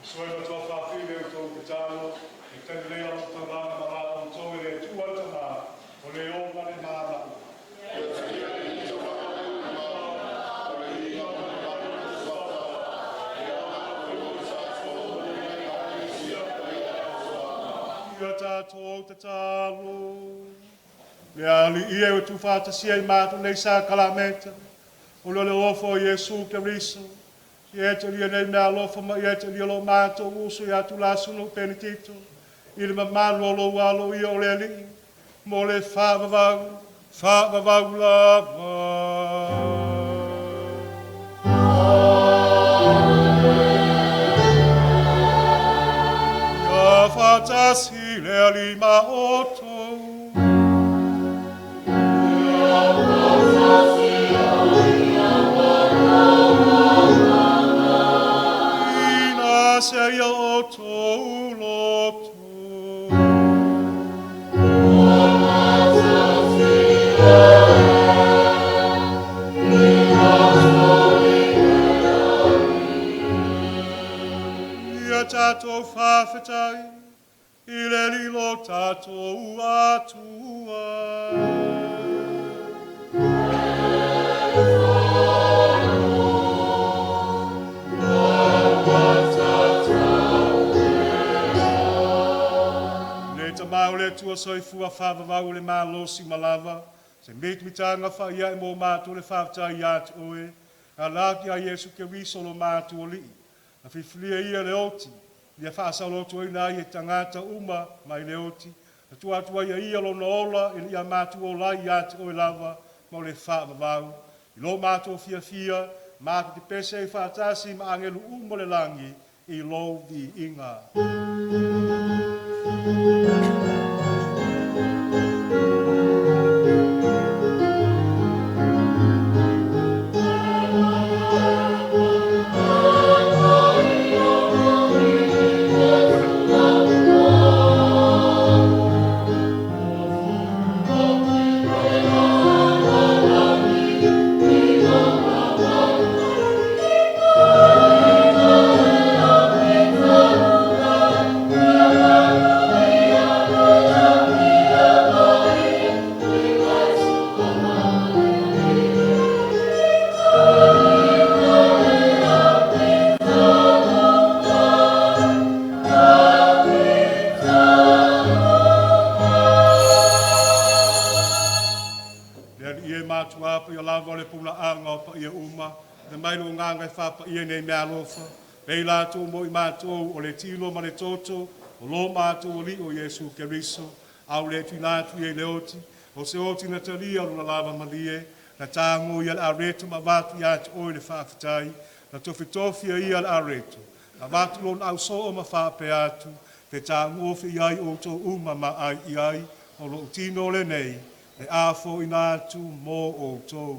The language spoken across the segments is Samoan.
Uso e matua whawhile o tō tatalo, e tani lei alo taulanga ma la o tō e le tua le tamā, o le o ma le māla. Ia tātou tatalo. Le ali ia o tu whātasia i mātou nei sa kalameta. O le ofo o Iesu Keriso. Ia e te lia nei mea alofa ma ia e te lia lo mātou uso i atu la sunu penitito. I le mamalu o lo alo ia o le alii. Mo le whaavavau, whaavavau lava. Ia whātasi le ali ma oto. Ina se ia o tō loto. Ia tātou whawhetai, i le lilo tātou atua. Le tamau le tua soifua whawawau le malosi malava, se mitmitanga wha ia e mō mātou le whawhetai ia te oe, a la ki a Iesu Keriso lo mātou o lii. Na whiwhilia ia le oti, ia whaasaloto i nai e tangata uma mai le oti. Na tua atu ai ia lo na ola, i ia mātou o lai ia te oe lava, ma o le whaavavau. I lo mātou fia fia, mātou te pese i whaatasi ma angelu uma le langi, i lo vi inga. Le ali e mātua pa ia lava o le pula anga o pa ia uma, le mai lo nganga e whapa ia nei mea alofa, pei lātou mo i mātou o le tilo ma le toto, o lo mātou o li o Iesu Keriso, au le tuina atu ia i le oti, o se oti na talia o luna lava malie, na tāngo ia le areto ma vatu ia te oe le whaafetai, na tofitofi ia le areto, na vatu lon au soo ma whaapea atu, te tāngofi ai o tō uma ma ai i ai, o lo tino le nei, le afo ina atu mō o tō.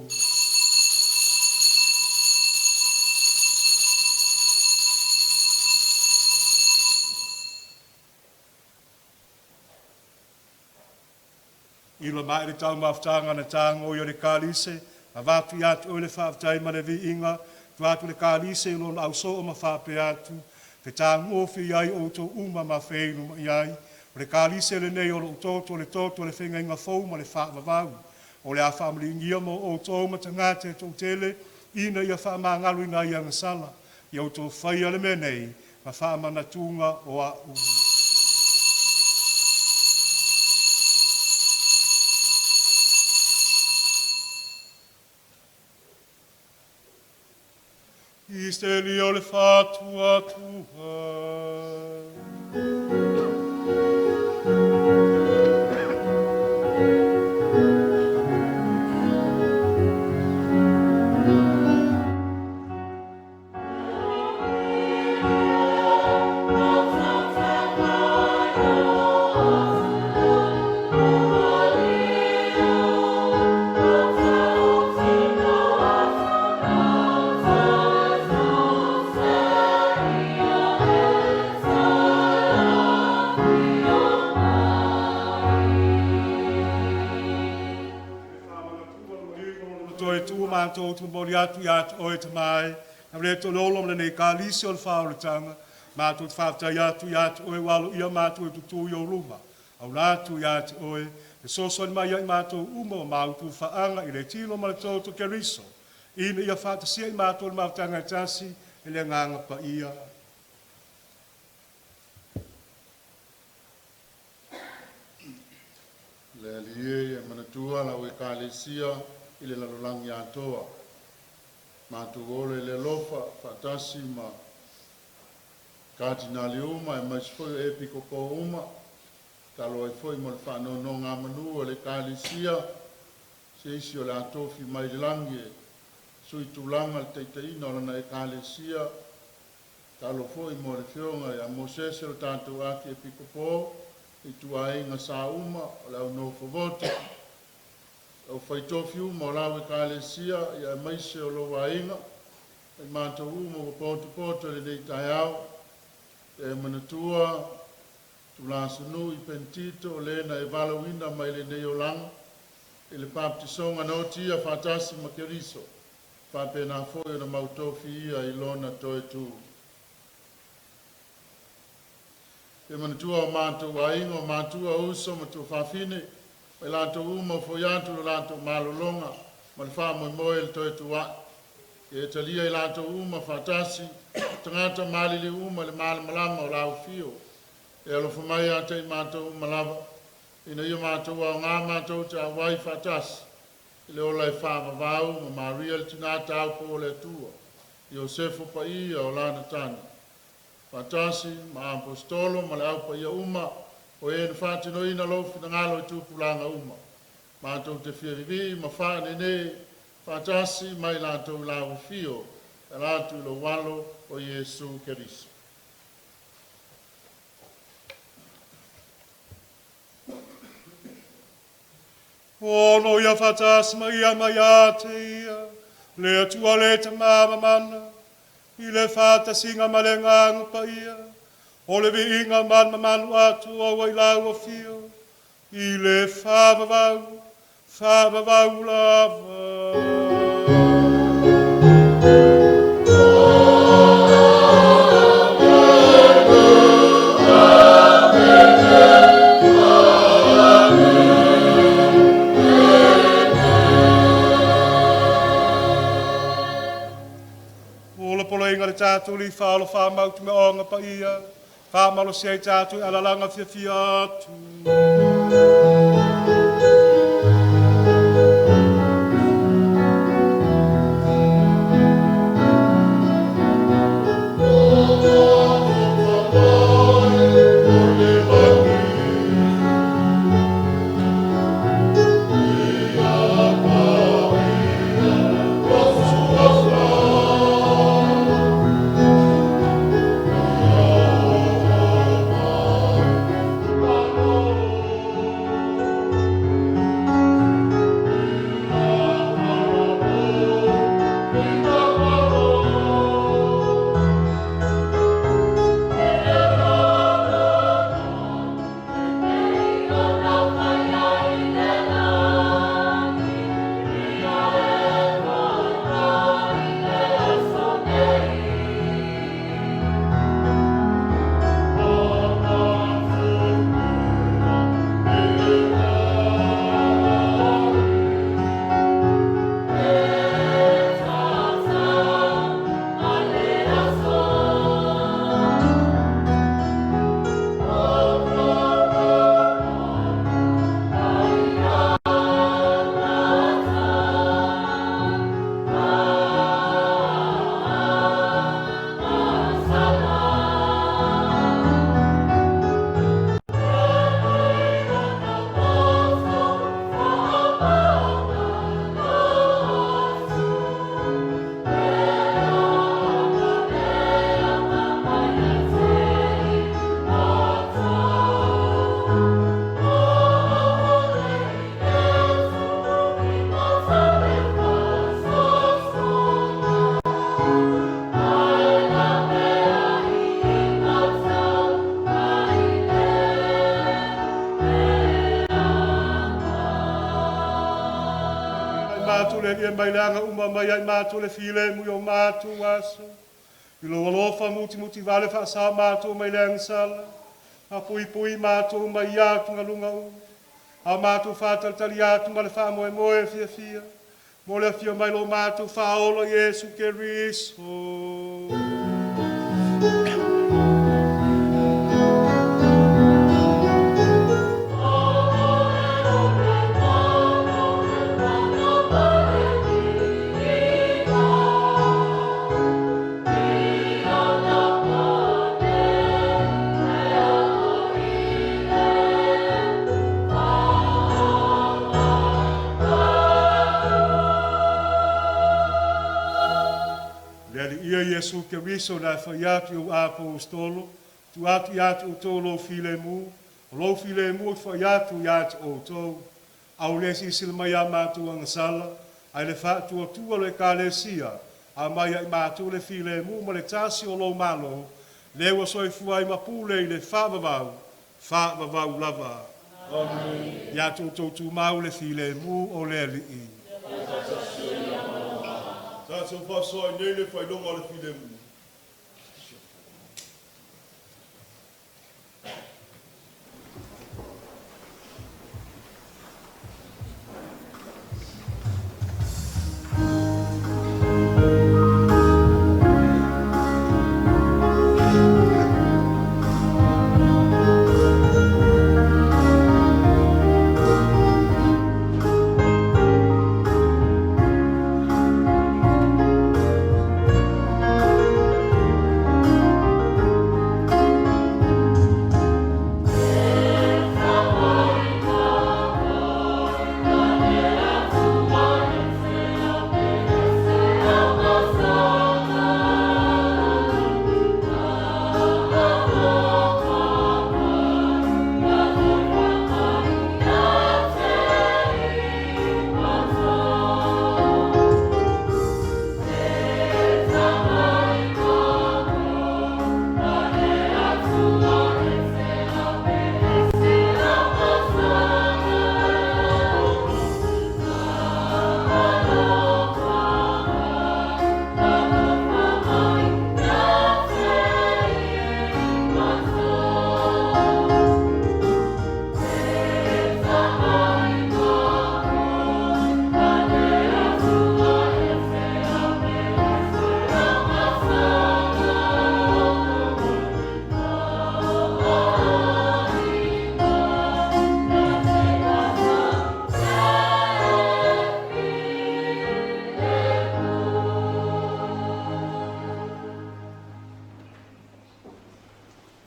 I la mai le tau mafutanga na tāngo i o le kalise, a vatu i atu o le whaafetai ma le viinga, tu atu le kalise i lona au soo ma whaapea atu, te tāngofi ai o tō uma ma wheinu ma iai, o le kalise le nei o lo toto le toto le whenga inga fou ma le whaavavau. O le a whaamalingia mo o tō matangate tō tele, ina ia whaamangalu ina ia ngasala, ia o tō whaia le mea nei, ma whaamanatunga o a u. I steli o le whatua tua. Toe tu mātou tu mori atu ia te oe te mai. Na le tō lolo le nei ka lisi o le whaoletanga. Matou te faafetai atu ia te Oe ua aloaia matou e tutu i ou luma, auala atu ia te Oe, fesoasoani mai ia i matou uma ua mautu faaaga i le tino ma le toto o Keriso, ina ia faatasia i matou i le mafutaga e tasi e le Agaga Paia. Le Alii e, ia e manatua lau Ekalesia i le lalolagi atoa, matou ola i le alofa faatasi ma Katinali uma aemaise foi o Epikopo uma. Tatalo ai foi mo le faanonogamanu a le Ekalesia, se isi o le a tofi mai le lagi e suitulaga le taitaiga o lana Ekalesia. Tatalo foi mo le Afioga ia Mosese o le tatou Akiepikopo, ituaiga sa uma o le au nofo votu, aufai tofi uma o lau Ekalesia, ia aemaise o lou aiga, ma i matou uma ua potopoto i lenei taeao. Ia e manatua Tulasanui Penitito, o le na e valaauina mai lenei olaga, i le papatisoga na oti ia faatasi ma Keriso, faapena foi ona mautofi ia i lona toe tu. E manatua o matou aiga, o matua, o uso ma tuafafine, ma i latou uma ua foi atu le latou malologa ma le faamoemoe i le toe tuai. Ia e talia i latou uma faatasi ma tagata maliliu uma i le malamalama o lau afio. E alofa mai ia te i matou uma lava, ina ia matou aoga matou te auai faatasi i le ola e faavavau ma Maria le Tina Taupou o le Atua, Iosefa Paia o lana tane, faatasi ma Aposetolo ma le Au Paia uma, o e na faatinoina lou finagalo i tupulaga uma. Matou te fia vivii ma faanenē faatasi ma i latou i lau afio e ala atu i lou Alo o Iesu Keriso. Ono ia faatasi ma ia ma ia te Ia, le Atua le Tama Mamana, i le faatasiga ma le Agaga Paia, o le viiga ma le mamalu atoa ua i lau Afio, i le faavavau, faavavau lava. O le poloaiga o le tatou Alii faaalofa mautu me oga paia, faamalosia ai tatou i alalaga fiafia atu. Ai matou le Alii e mai le aga uma mai ai matou le filemu i o matou aso. I lou alofa mutimutivale faasao matou mai le agasala, faapuipui matou mai ia atugaluga uma, a o matou faatalitali atu ma le faamoemoe fiafia mo le afio mai o lo matou Faaola Iesu Keriso. Le Alii ia Iesu Keriso na e fai atu i ou aposetolo, tuu atu ia te outou lou filemu, o lou filemu ou te fai atu ia te outou. Aua le silasila mai ia matou agasala, ae le faatuatua o le Ekalesia, aumai ia i matou le filemu ma le tasi o lou Malo, le ua soifua ai ma pule i le faavavau, faavavau lava. Amene. Ia outou tumau le filemu o le Alii. Tatou faasoa ai nei le faailoga o le filemu.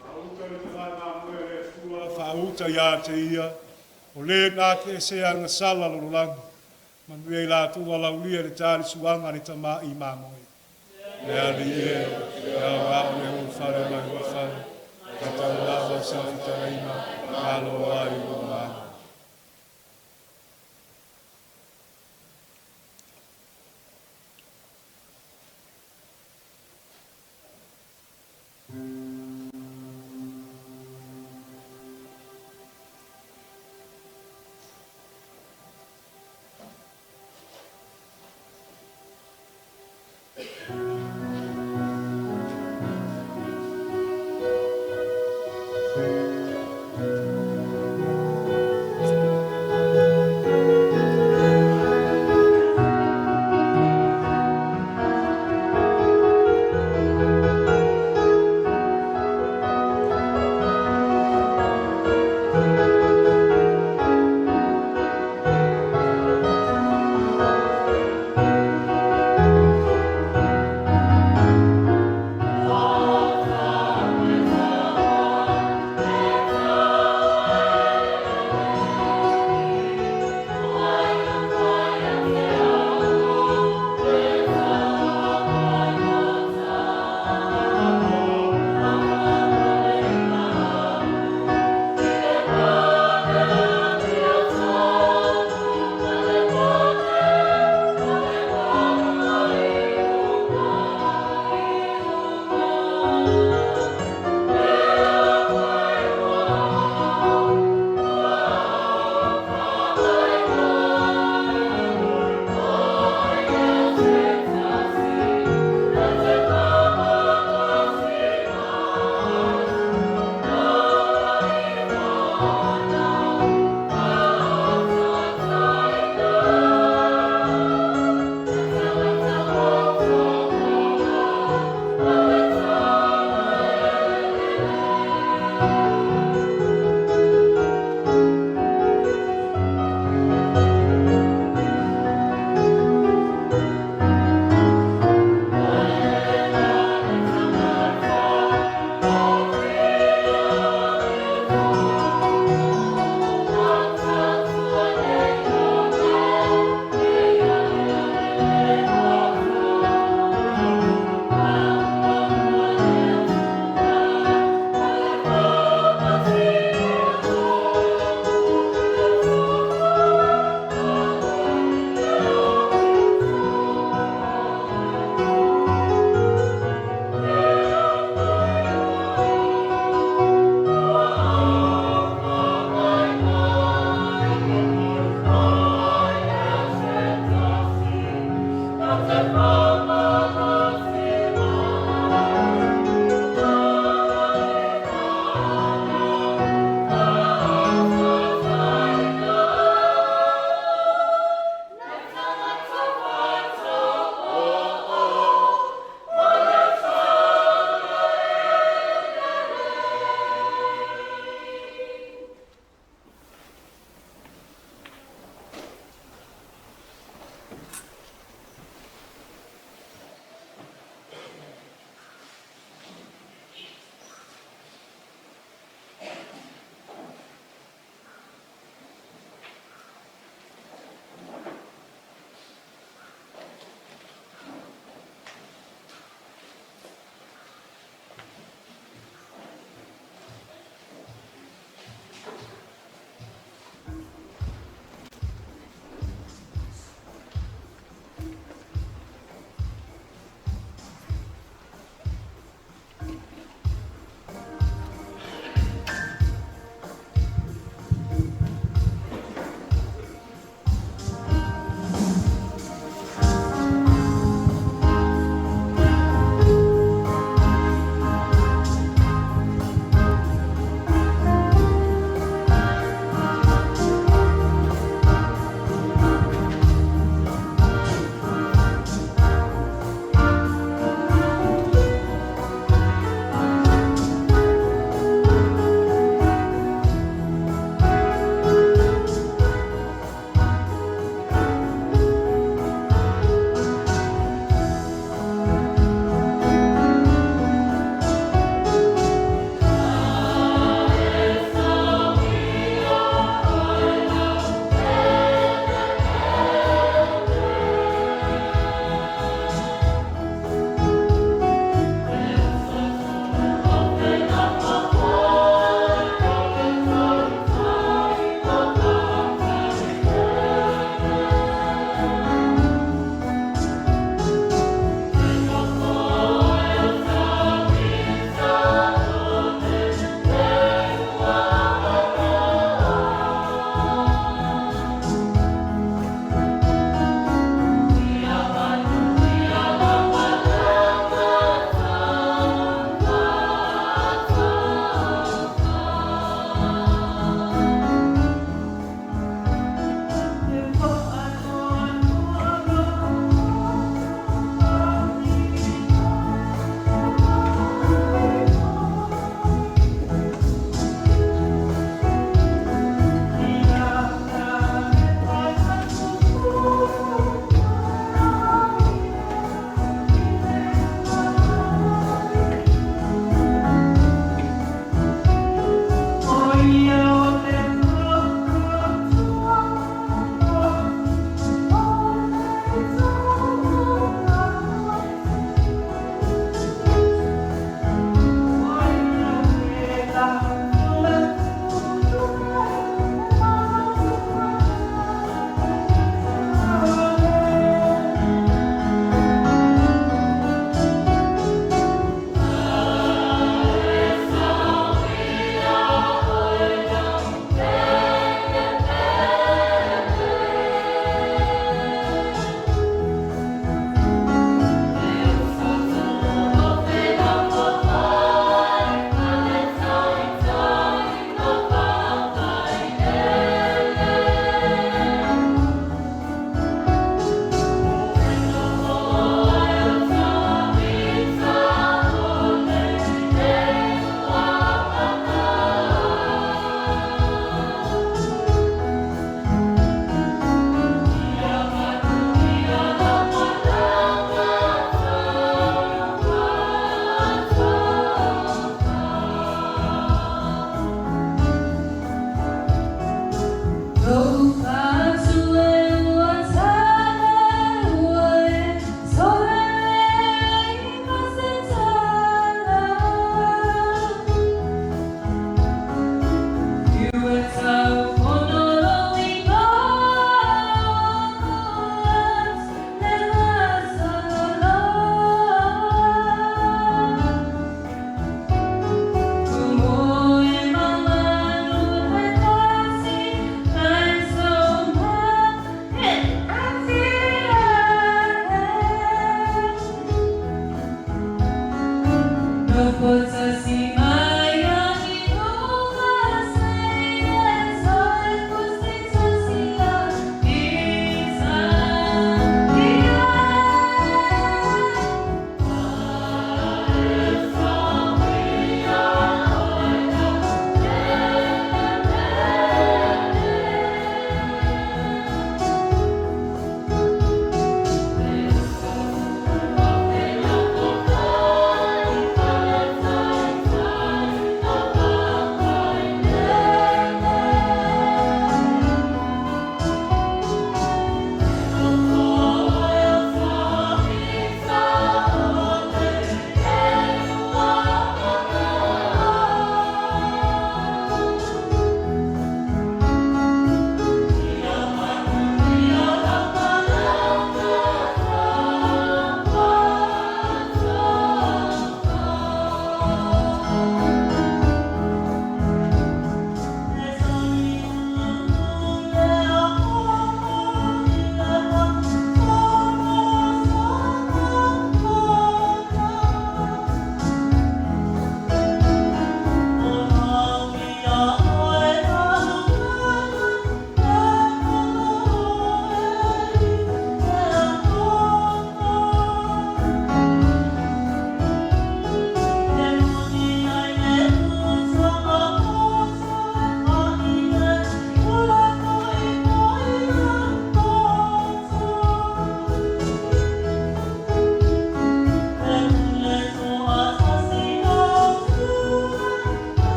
Faauta le tafae mamoe a le Atua, faauta ia te Ia, o le na te esea agasala a le lalolagi. Manuia i latou ua alaaulia i le tali suaga a le Tama'i Mamoe. Le Alii e, e aoga le ulufale mai lou fale, tatau lava sau fetalaiga, malo ai lou agaga.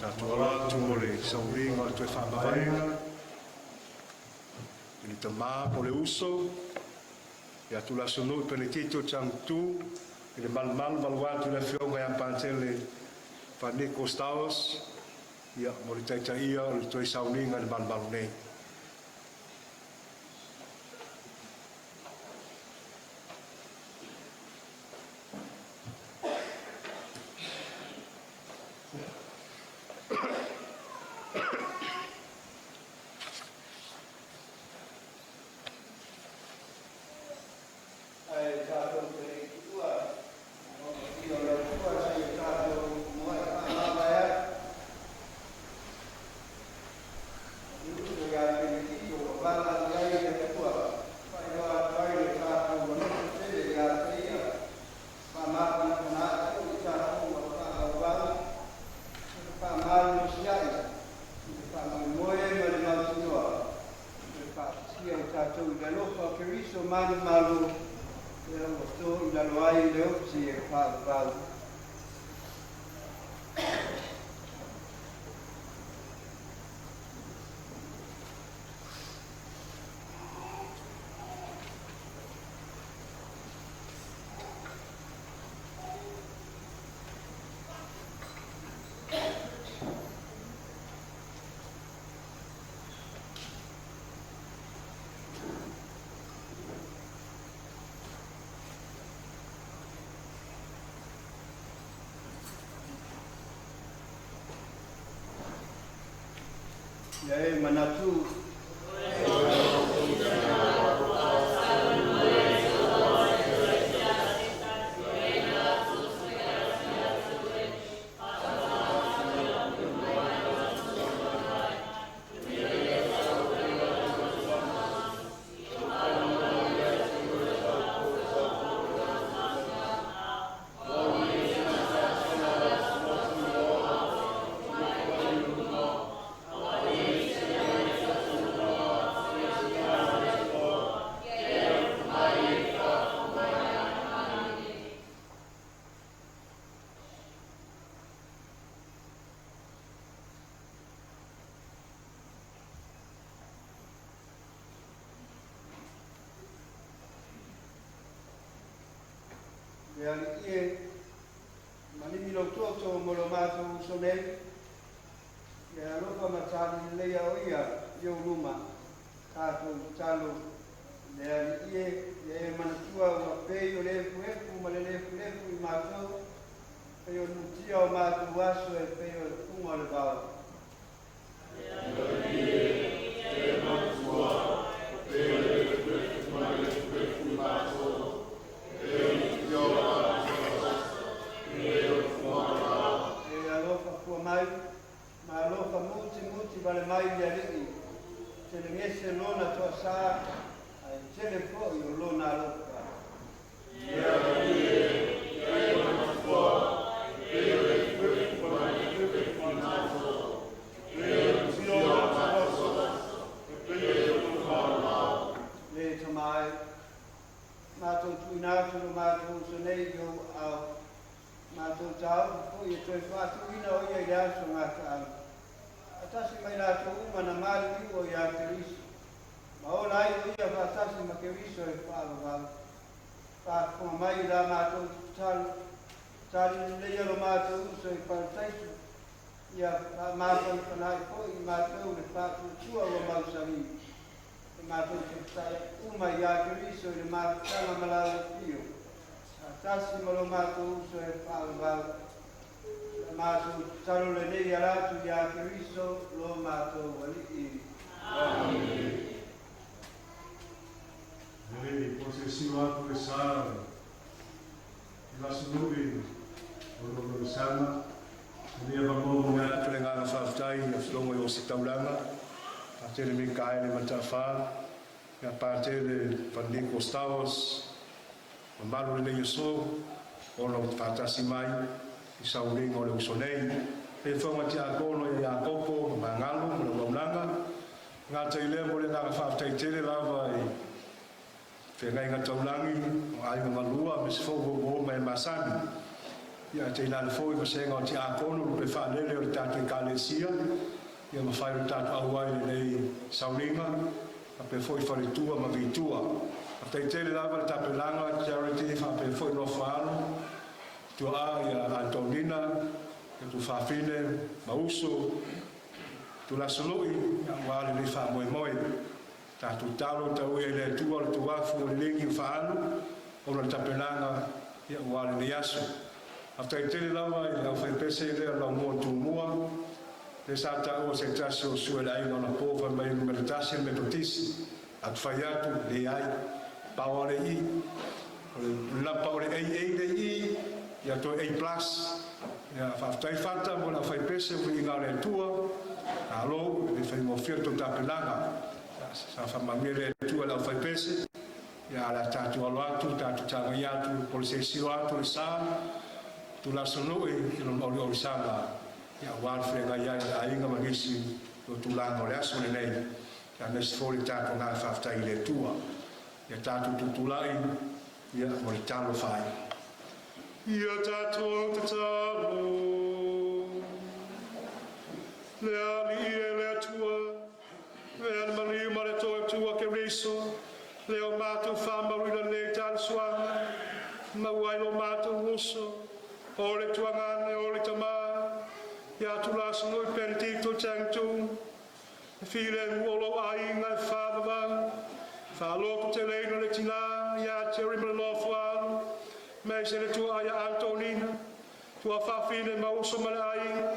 Tatou ala atu mo le sauniga o le toe faamavaega i le tamā po o le uso ia Tulasunuu Penetito Chang Tu i le malumalu valu atu i le afioga ia Patele Faniko Stowers ia mo le taitaia o le toe sauniga i le malumalu nei. Ae tatou te le i tuua le Atua o le Atua seia tatou muai faamavae atu i le uso ia Penetito ua valaau i ai le Atua e faailoa atu ai le tatou alofa tele ia te ia, faamafanafana atu foi i tatou ua faavauvau i le faamalosiai i le faamoemoe ma le mautinoa e faatasia i tatou i le alofa o Keriso manumalo lea ua to i lalo ai le oti e faavavau. Ia e manatu Le Alii e, maligi lou toto mo lo matou uso nei, ia e alofa ma talileleia o ia i ou luma, tatou tatalo. Le Alii e, ia e manatua ua pei o le efuefu ma le lefulefu i matou, pei o le mutia o matou aso e pei o le fuga o le vao. E alofa fua mai, ma alofa mutimuti vale mai le Alii, telegese lona toasā, ae tele foi o lona alofa. Le Tama e, matou tuuina atu lo matou uso nei i ou aao, matou taofi foi e toe faatuina o ia i le aso gataaga. Faatasi ma i latou uma na maliliu o iā Keriso, ma ola ai o ia faatasi ma Keriso e faavavau. Faafofoga mai i la matou tatalo, talileleia lo matou uso i Parataiso, ia faamafanafanaai foi i matou le faatuatua ua mausali. E matou te fetai uma iā Keriso i le mafutaga ma lau afio, faatasi ma lo matou uso e faavavau. La matou tatalo lenei ala atu iā Keriso lo matou Alii. Lelei po se silo atu le sa i Lasanui o lo Lolosaga. Lenei avanoa mo le atu le agaga faafetai i afioga i Ositaulaga, Patele Mikaele Mata'afa, ia Patele Fanico Stowers, mamalu lenei aso ona ua faatasi mai i sauliga o le uso nei. Le fofoga tiakono ia Iakopo ma Magalo ma le auaunaga, gata i lea mo le agaga faafetai tele lava i feagaiga taulagi o aiga galua aemaise foi uouo ma e masani. Ia ae tainane foi vasega o tiakono lupe faalele o le tatou Ekalesia, ia mafai ona tatou auai i lenei sauliga, faapea foi faletua ma vitua. Faafetai tele lava i le tapenaga Charity faapea foi Nofoaalo, tuaa ia Antonina, ia Tufafine ma uso, Tulasanui aua lenei faamoemoe. Tatou talo tau ia i le Atua le tuafu o le ligi o faaalu ona o le tapenaga ia ua lenei aso. Faafetai tele lava i le aufaipese lea o Laumua Tumua, lea sa taua se tasi o sui o le aiga ona po fai mai numera 1 le Metotisi. Atu fai atu, leai, pau lava le I. O le lapa o le AA le I, ia toe A plus. Ia faafetai Fata mo le aufaipese o viiga o le Atua. Malo, e le faigofie le tou tapenaga. Sa faamanuia le Atua i le aufaipese. Ia a le a tatou alo atu, tatou tagai atu, po o le seisilo atu le sa, Tulasanui i lona oliolisaga, ia aua le feagai ai o le aiga ma nisi o tulaga o le aso lenei. Ia aemaise foi le tatou agaga faafetai i le Atua. Ia tatou tutulai, ia mo le talofa ai. Ia tatou tatalo. Le Alii e le Atua, le le maliu ma le toe Atua Keriso, le o matou faamauina nei talosuaga, maua ai lo matou uso, o le tuagane o le Tama, ia Tulasanui Penetito Chang Tung, e filemu o lou aiga e faavavau, faalototeleina le tinā iā Jerry ma le nofoalu, aemaise le tuaa ia Antonina, tuafafine ma uso ma le aiga,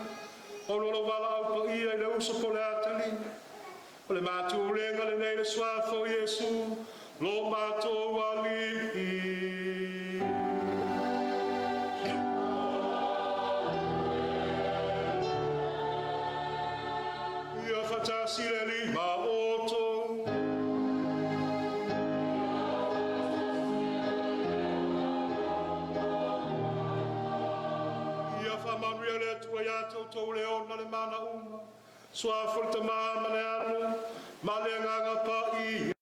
ona o lou valaau paia i le uso po le atalii. O le matuulega lenei le suafa o Iesu, lo matou Alii. Ia faatasi le Alii ma outou. Ia faamanuia le Atua ia te outou le ona le mana uma, Suafa o le Tama ma le Alo ma le Agaga Paia.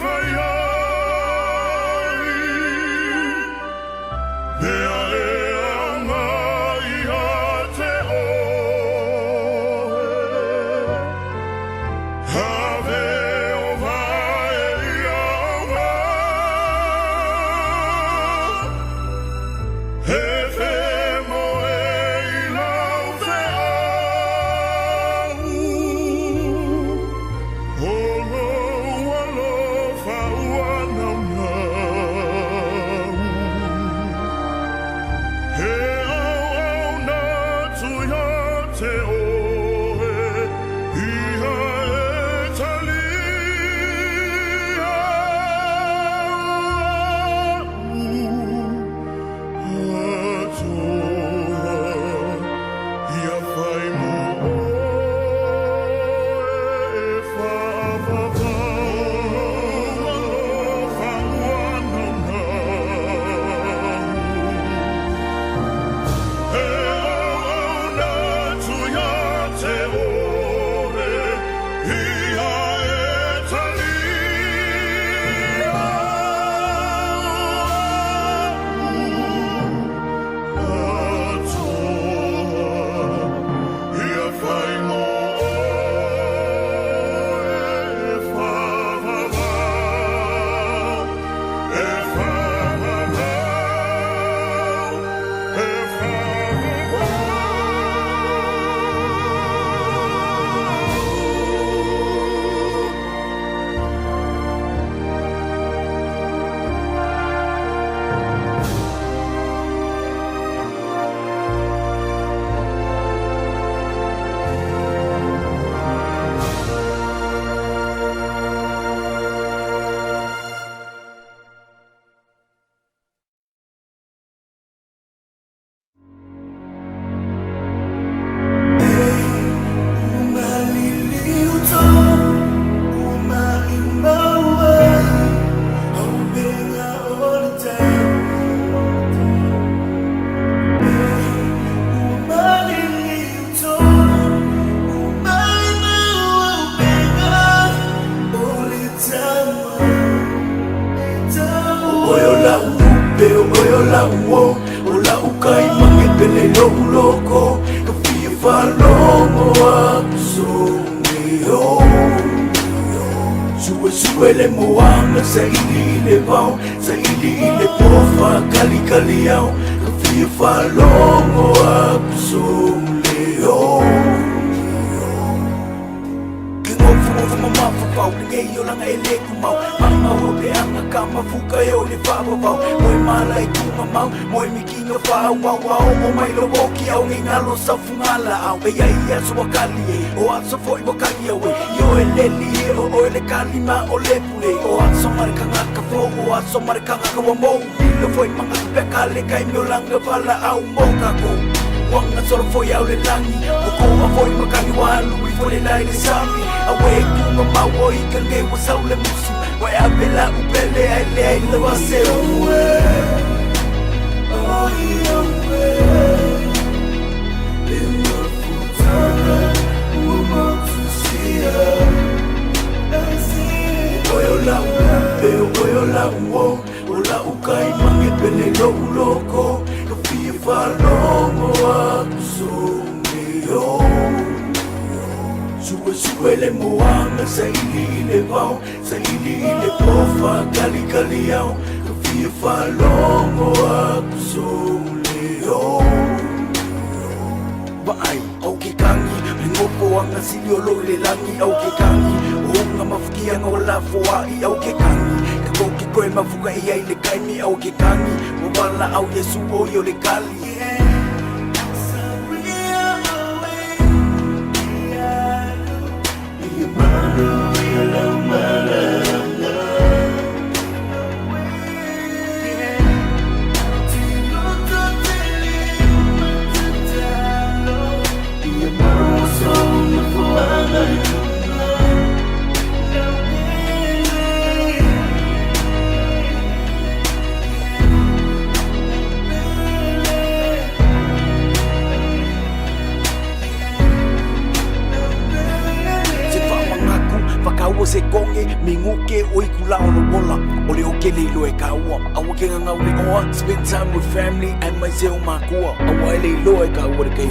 fai ai, mea e aoga ia te oe. Ave o vae ia auga, e fe moe i lau feau. O lou alofa ua naunau, he auauna atu ia te oe, ia e talia a'u atoa, ia fai mo oe e faavavau. O lou alofa ua naunau, he auauna atu ia te oe, ia e talia a'u atoa, ia fai mo oe e faavavau, e faavavau, e faavavau. Oe o lau upe, oe o lau o, o lau kai mange pele lou loko, ka fia faalogo atu soge o. Suesue le moaga saili i le vao, saili i le pofa kalikali ao, ka fia faalogo atu soge o. Ke ngofogofa mamafafau lenei olaga e lē tumau maumau o peaga ka mafuka e o le faavavau moe mala i tugamau moe mikiga faaauau aoo mai lovoki ao gigalo safugalaau e iai aso ua kali e o aso fo'i ua kali auē io e leli e o oe le kalima o le pule o aso ma le kagaka fou o aso ma le kagaka ua mou lilo foi magaka peakale kaimi olaga valaau mo kakou uaga solofoi au le lagi ua koa foi makani ua alu ifo le lae le sami auē kuga mau o i kagei ua sau le musu ua e ave la'u pele ae leai lava se ue. Oe o lau upe, oe o lau o, o lau kai mange pele lou loko, ka fia faalogo atu soge o. Suesue le moaga saili i le vao, saili i le pofa kalikali ao, ka fia faalogo atu soge o. Vaai au ke kagi le gofoaga sili o loo i le lagi au ke kagi o uga mafukiaga o lafoa'i au ke kagi ka ke koe mafuka i ai le kaimi au ke kagi ua valaau Iesu oi o le kali. Se faamagaku ke o i kula o lo wola O le o kele ilo e ka ua Aua ke ngangau le oa Spend time with family and mai se o makua Aua ele iloa e ka ua le kai.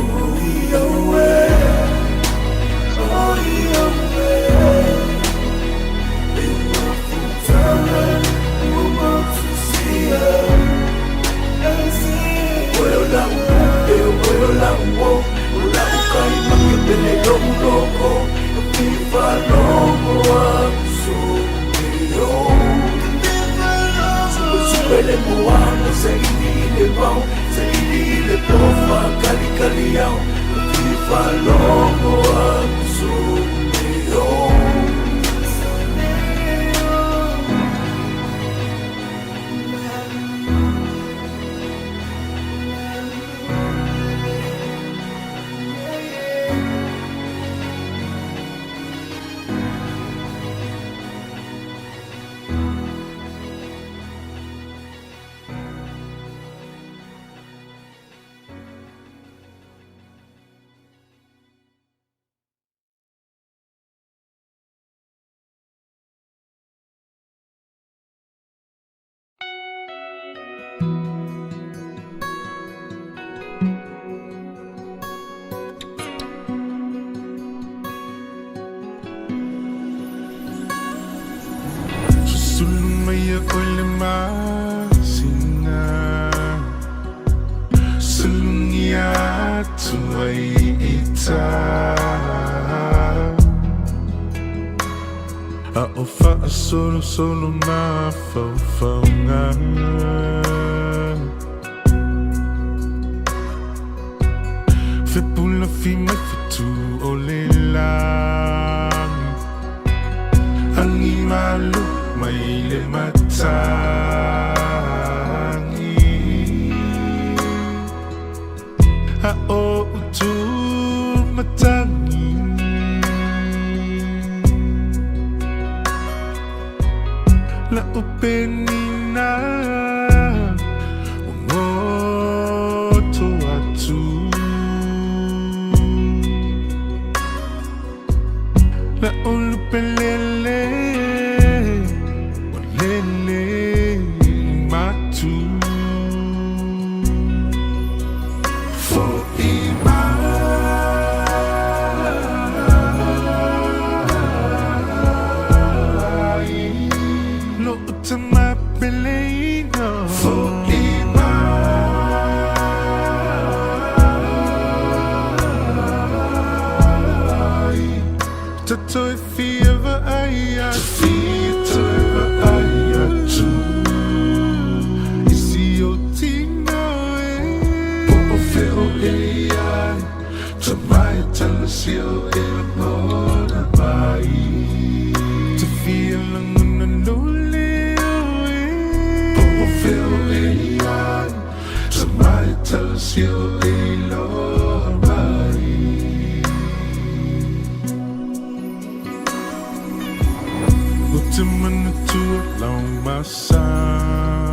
Susulu mai e oe le masina Sulugia atu ai i tā A o faasolosolo mafaufauga Fepulafi mai fetu o le lagi Agi malo mai le matagi A o utu matagi La upenina O ngoto atu La ulupelele O lele matu Fo'i mai Lo uta mapeleina Fo'i mai Tatoi fia vaai atu Tatoi vaai atu Isi o tino e Po o feo e ai Tamai talasi o e ngona mai Te fia langona no leo e Po o feo e ai Tamai talasi o e loa mai O te manatua lau masani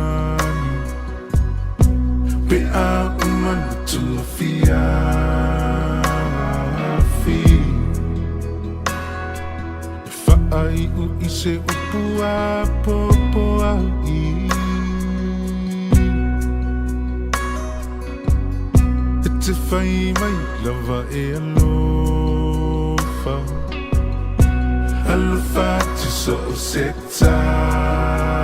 Pe a o manatua fiafi E faaiu i se upu a popo ai E te fai mai lava e alofa Alofa atu so o se tasi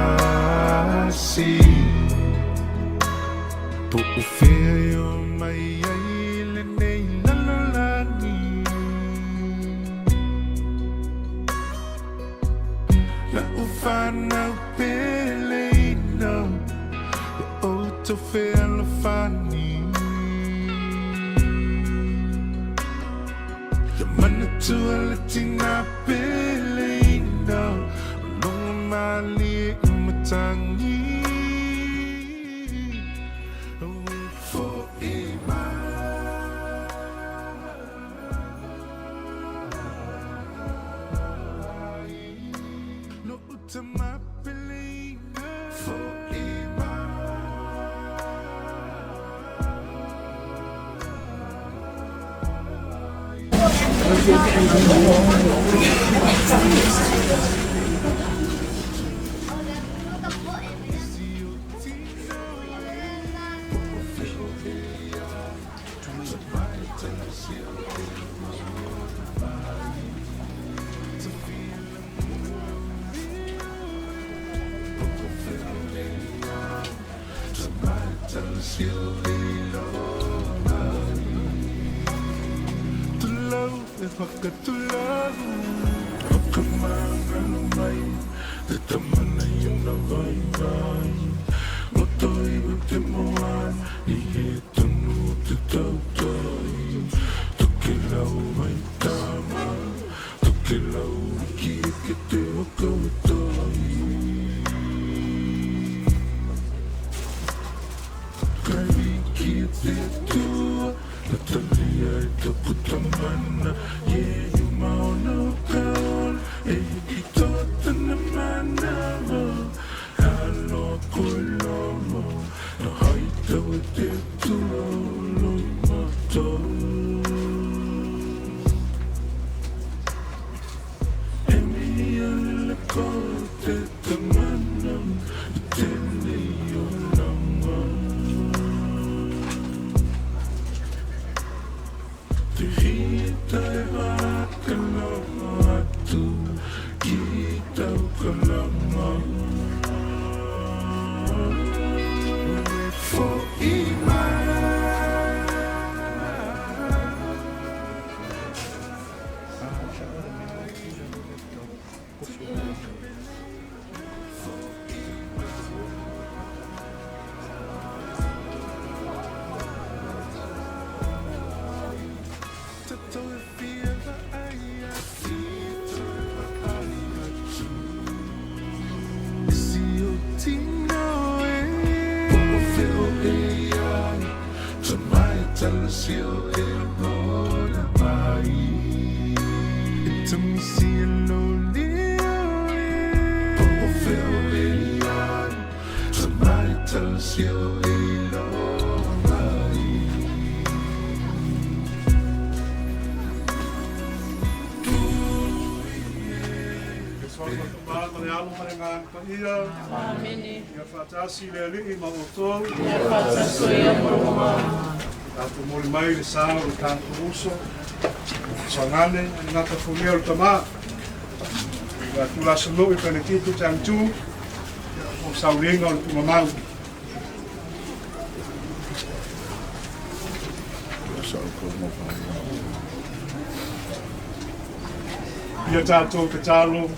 Po o fea e o mai ai lenei lalolagi La u whanau peleina O tau fealofani Ia manatua le tina peleina O loga malie i matagi Fo'i mai Lo uta mapeleina Fo'i mai. talasio e iloa mai. Tulau e whakatulau Whakamangalo mai Te tamana i ona vai vai Roto i o te moa I he tonu o te tautai Toke lau mai tama Toke lau ki e ke te waka o tai Kariki e te Atua, na talia e taku tamana, Iehu maona o ka ola, e hiki toa tana manawa. Aloha koe lava, na haitau e te Atua o lou matau. E mihi ana le koe te tamana i tenei olanga. Te hita e whakalongo atu ki tau kalanga. Fo'i mai. Ma le Alo ma le Agaga Paia. Amene. Ia faatasi le Alii ma outou. Ia faatasi ia ma lou Tatou moli mai le sa o le tatou uso. Soagane le gata folia o le tama. Ua tulasanuu i Penetito Changchu o sauliga o le tugamau. Ia tatou tatalo.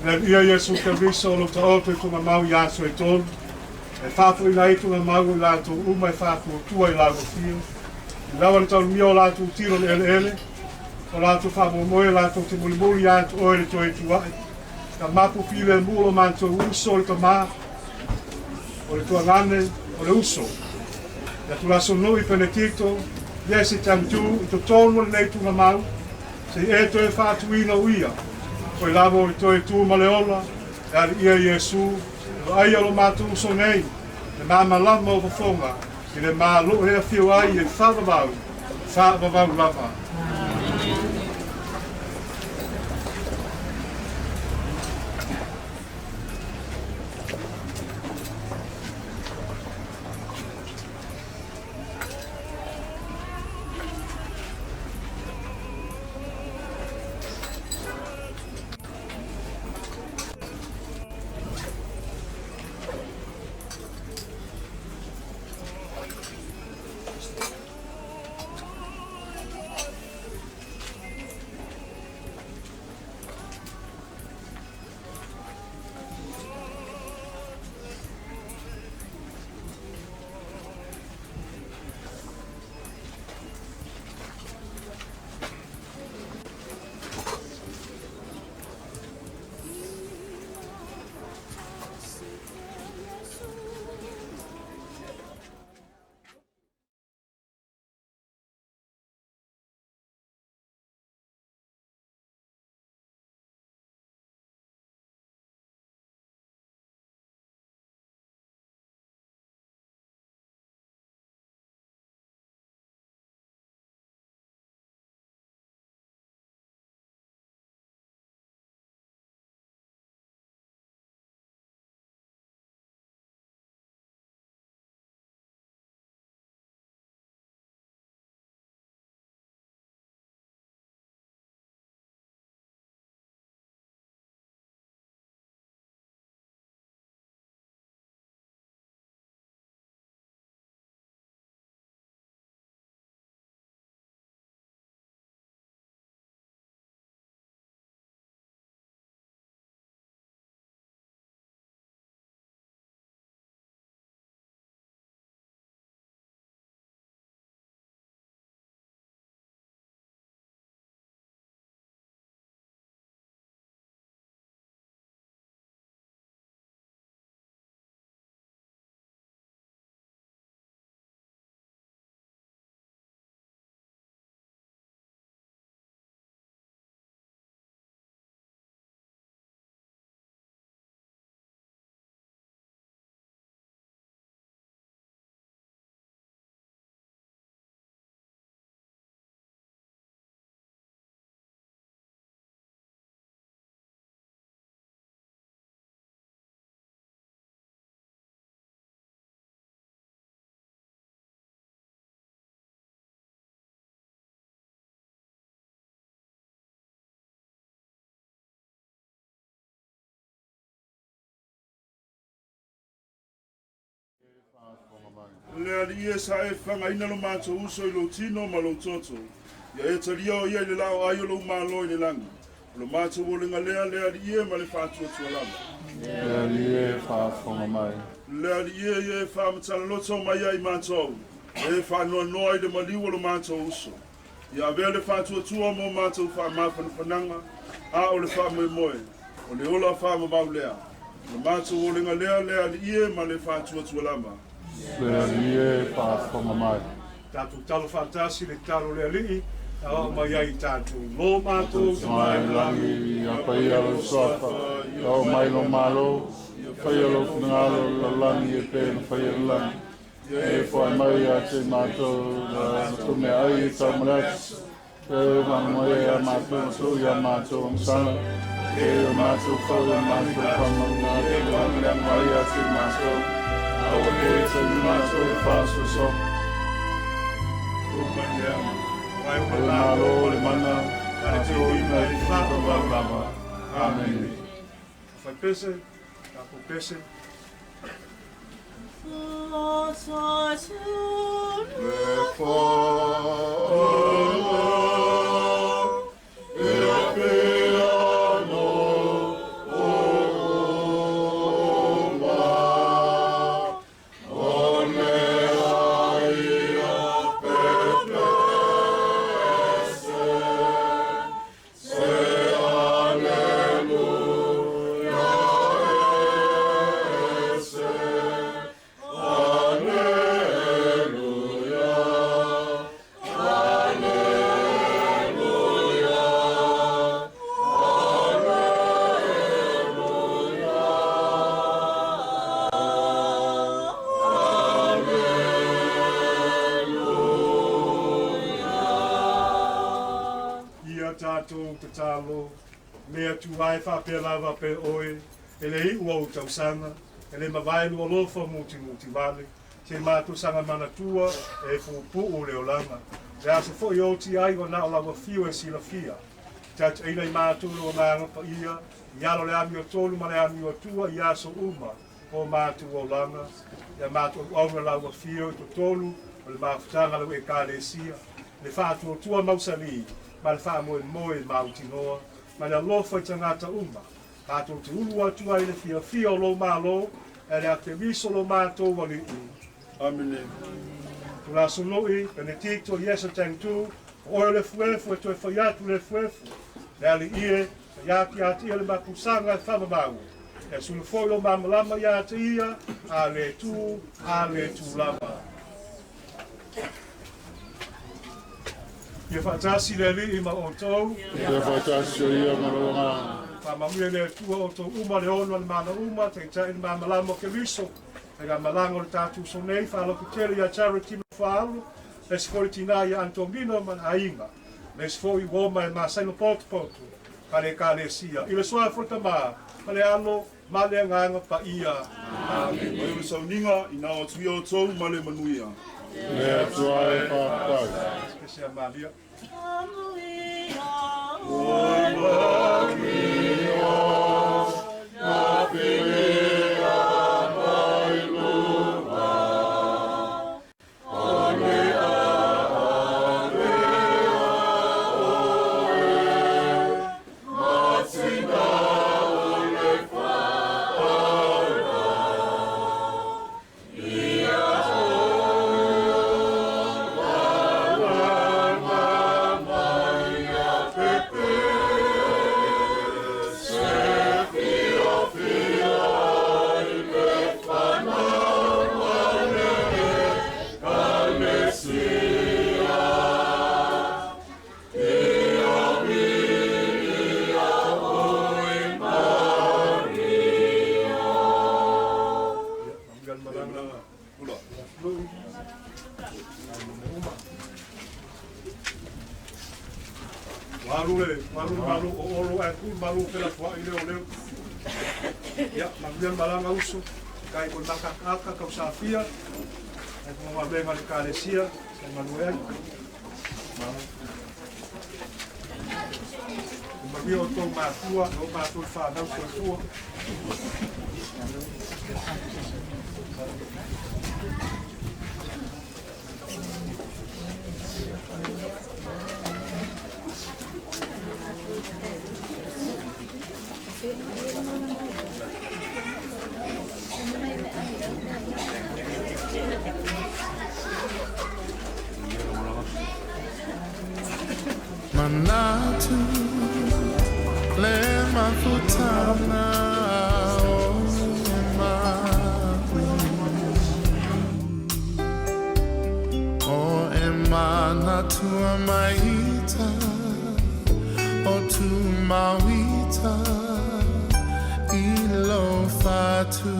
Le Alii Iesu Keriso o lo taoto i tugamau i aso e tolu. E faafoʻina ai tugamau o i latou uma e faatuatua i laugafia. I lawa le taulumia o latou tino le eleele, o latou faamoemoe latou te mulimuli ia te oe le toe tuuaʻi. Ka mapu filemu lo matou uso o le tamā, o le tuagane, o le uso. Ia tulasonoʻi Penetito, Iese Changchu i totonu o lenei tugamau, se i e toe faatuina o ia, oe lava o le toe tu ma le ola, e Aliia Iesu, e vaaia lo matou uso nei, le malamalama o fofoga, i le Malo e afio ai e faavavau, faavavau lava. mai. Le Alii e, sa e fagaina lo matou uso i lou tino ma lou toto. Ia e talia o ia i le lao ai o lou malo i le lagi. O lo matou olega lea le Alii e ma le faatuatua lava. Le Alii e, faafofoga mai. Le Alii e, ia e faamatala mai ai matou, e faanoanoa i le maliu o lo matou uso. Ia avea le faatuatua mo matou faamafanafanaga, a o le faamoemoe, o le ola faamamau lea. O le matou olega lea le Alii e ma le faatuatua lava. Le Alii e, faafofoga mai. Tatou talo faatasi le talo le Alii, a oo mai ai i tatou. Lo matou Tama i le lagi, ia paia lou suafa, ia oo mai lou malo, ia faia lou finagalo i le lalolagi e pei ona faia i le lagi. Ia e foai mai ia te matou le matou meaai e tau ma le aso. E faamamaia ia matou ma tou ia matou agasala. E o matou foi o matou faamauina atu le mai ia te matou. Aua ne i tali matou i faasoasoa. Vai o O le malo, le mana, a toina i whakamau lava. Amene. Fai pese, tatou pese. Le whaala, e a pea no o ma, o le ai a pepese, se aleluia ese, aleluia. Ia tatou tatalo, le atu ai faapea lava pe oe, e le iu au tausaga, e le mavae lua lofa muti muti vale, se matou saga manatua e pupuu le olaga. Le aso foi o ti ai o na o lau afio e silafia. Taitaina i matou lo agaga paia, i alo le amiotonu ma le amiotua i aso uma o matou olaga, ia matou auauna lau afio i totonu o le mafutaga lau ekalesia, le faatuatua mausali, ma le faamoemoe mautinoa, ma le alofa i tagata uma. Tatou te ulu atu ai le fiafia o lou malo, e le Akeriso lo matou Alii. Amene. Tulasunui, Benedicto, Iesu Tangtu, o oe o le fuefu e toe fai atu le fuefu, le Alii e, ia te ia te ia le mapusaga e faamamau. E sulu foi o mamalama ia te ia, a le tu, a le tu lava. Ia faatasi le Alii ma outou. Ia whaitasi o ia ma lou agaga. Faamanuia le Atua outou uma le ono le mana uma, taitai le mamalama o Keriso. E ngā malanga o le tātou so nei, whaaloku tele ia Charity ma whaalu, le isi foi tina ia Antonino ma le aiga. Le isi foi uoma e masaino poto, ka le ekalesia. I le suafa o le Tama, ma le Alo, ma le Agaga Paia. Amen. Mai o le sauniga, ina o atu ia o tou ma le manuia. Le Atua e faafetai. Pese a Malia. Ia, manuia le malaga. Ula. Waru le, waru le malu o olo e ku malu pela fua i leo leo. Ia, manuia le malaga uso. Kai ko nakakaka kau safia. Ai ko ngā venga le kalesia. Sa manu ai. Manuia o tō mātua, o mātua whānau soifua. Manatu le mafutana o e O e manatua maita o tu mauita i lo fatu.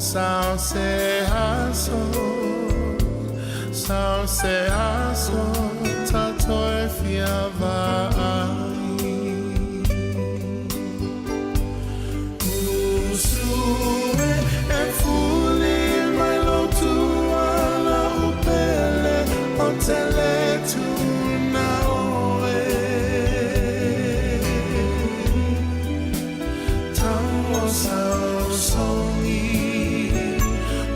Sao se aso, sao se aso, ta toe fia vaai. Usue e fuli mai lo tuala upele o tele tuna oe. Tau sao songi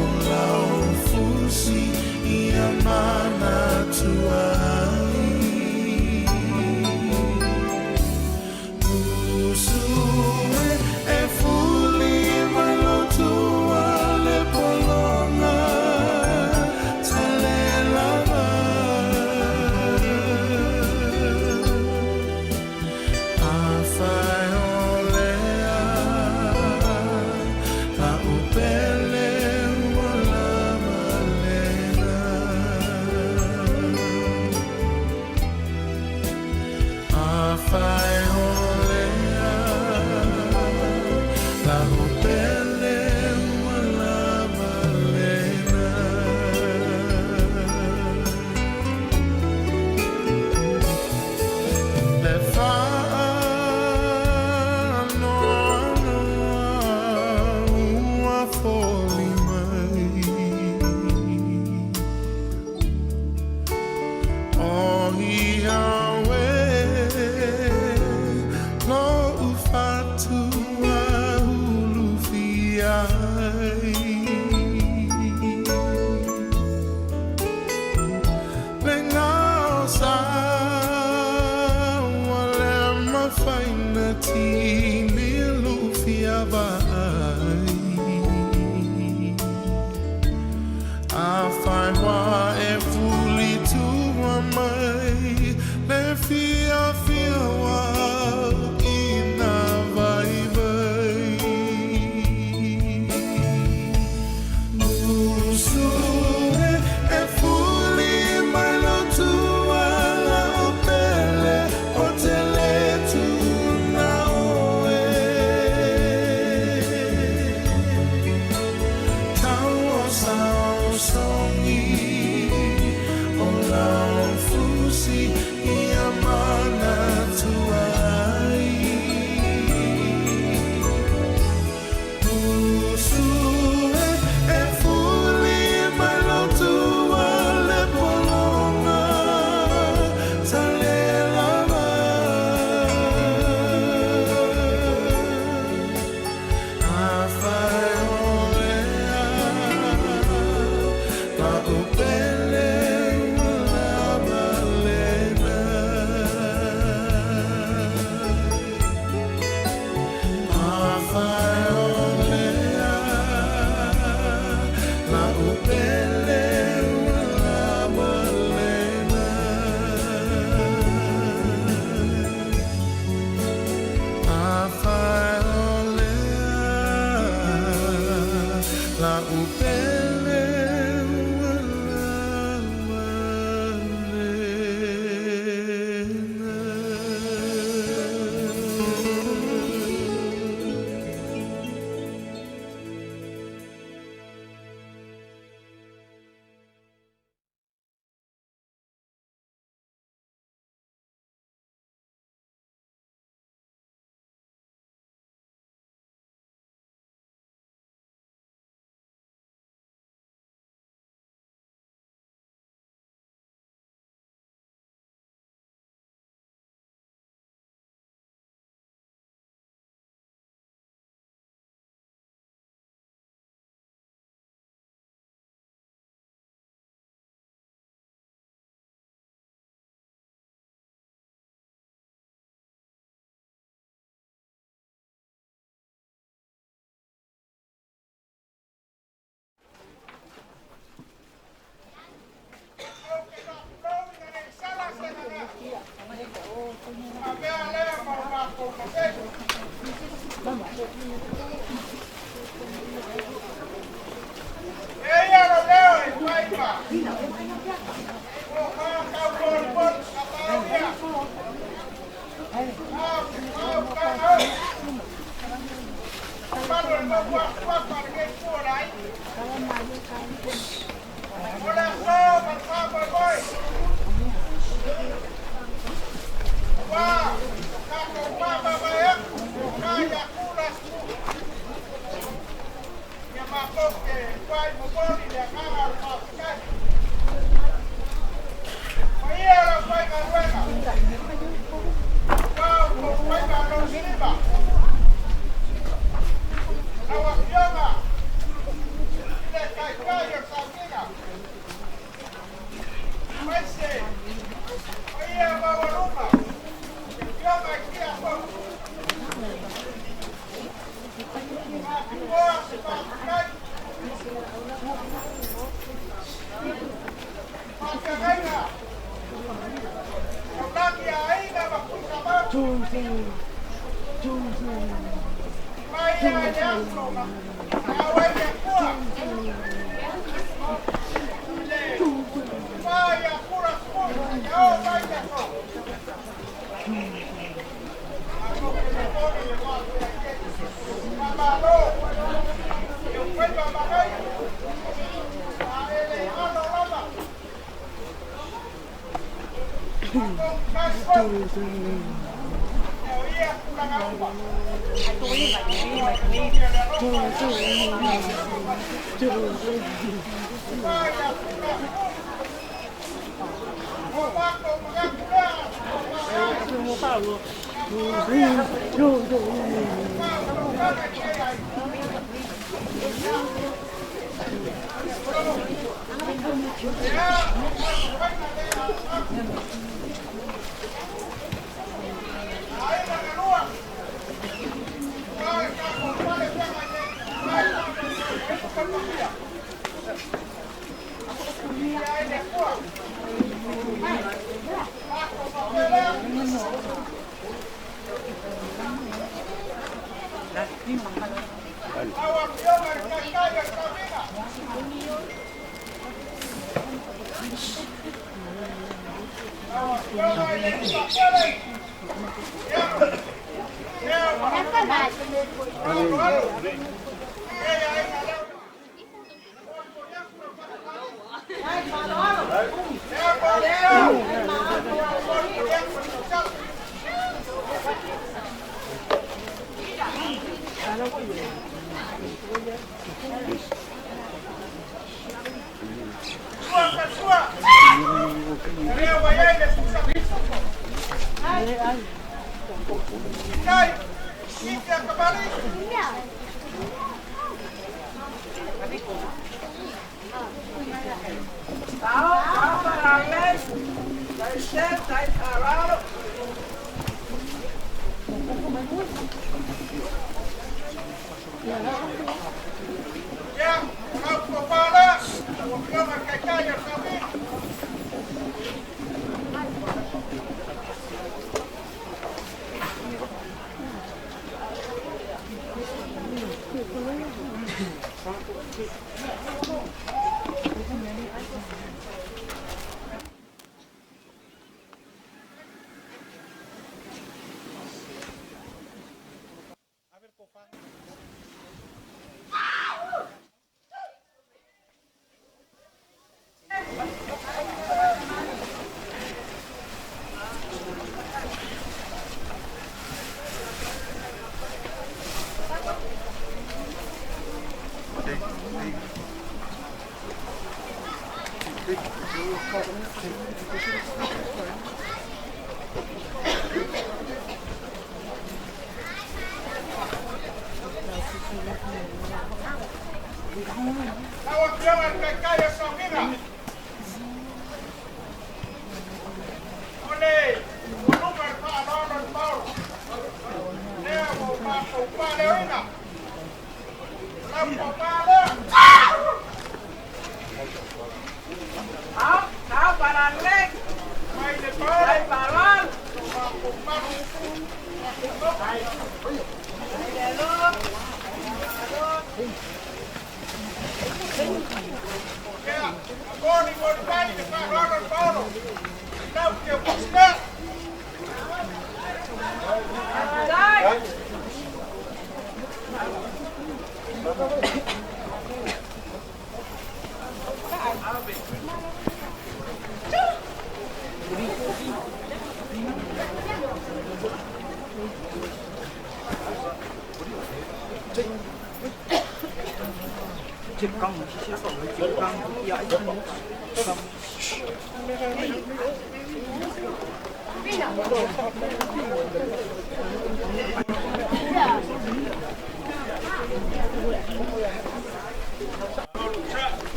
o lau fusi ia mana tuai.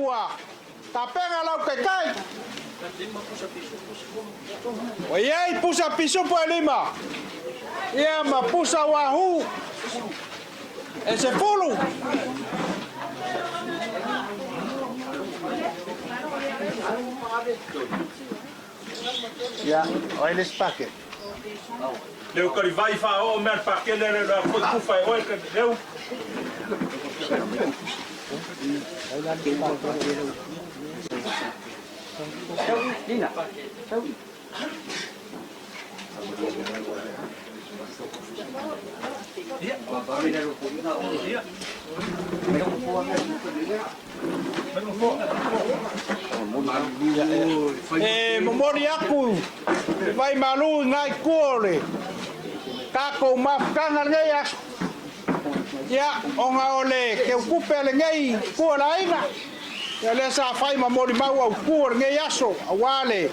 Ua tapena lau kaikai. Ua iai pusa pisupo e 5. Ia ma pusa wahu e 10. Ia, o ele spake. Leu kari vai wha o mea pakele le la koe kufa e oe ka leu. E momori aku vai malu ngai kuole. Kako mafukanga lenei aso. Ia, ona o le keukupe lenei kua laina. Ia lea sa fai ma moli mau au kua lenei aso, auā le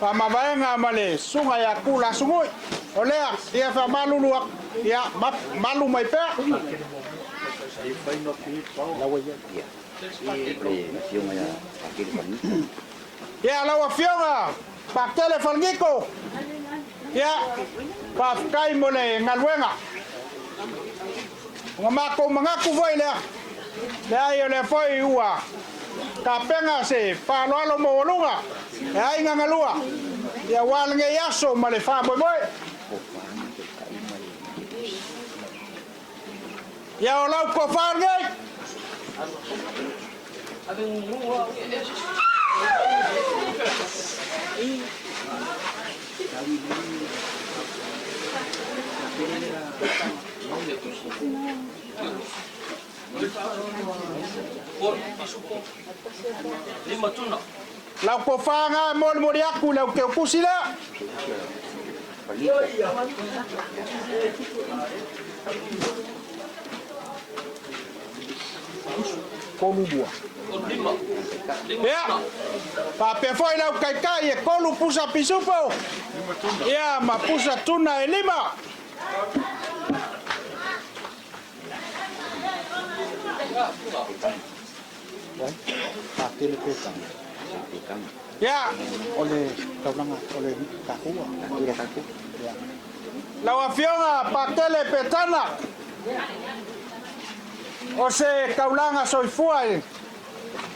faamavaega ma le suga ia Kula Asugui. O lea, ia faamalulu aku, ia malu mai pea. Ia, lau afioga, Pakele Falgiko. Ia, faafetai mo le galuega. Ona makou magaku foi lea. Leai o lea foi ua tapena se faaaloalo maualuga e aiga galua. Ia auā lenei aso ma le faamoemoe. Ia o lau tofa lenei. Lau tofa ga e molimoli aku le au keukusi lea. Kolu lua. Ia, faapea foi lau kaikai e 3 pusa pisupo. Ia, ma pusa tuna e 5. Ia, O le taulaga, o le kakua. Lau afioga Pakele Petana. O se kaulaga soifua e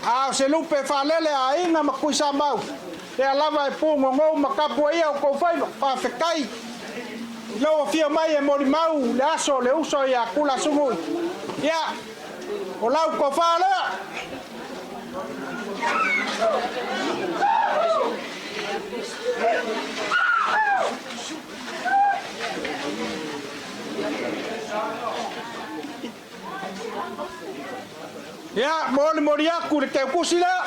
a o se lupe faalele a aiga ma Kuisamau. Lea lava e pugogou ma tapuaia o kou faiva. Faafetai. I lau afio mai e molimau le aso le uso ia Kula Asugui. Ia, o lau tofa lea. Ia, molimoli aku le keukusi lea.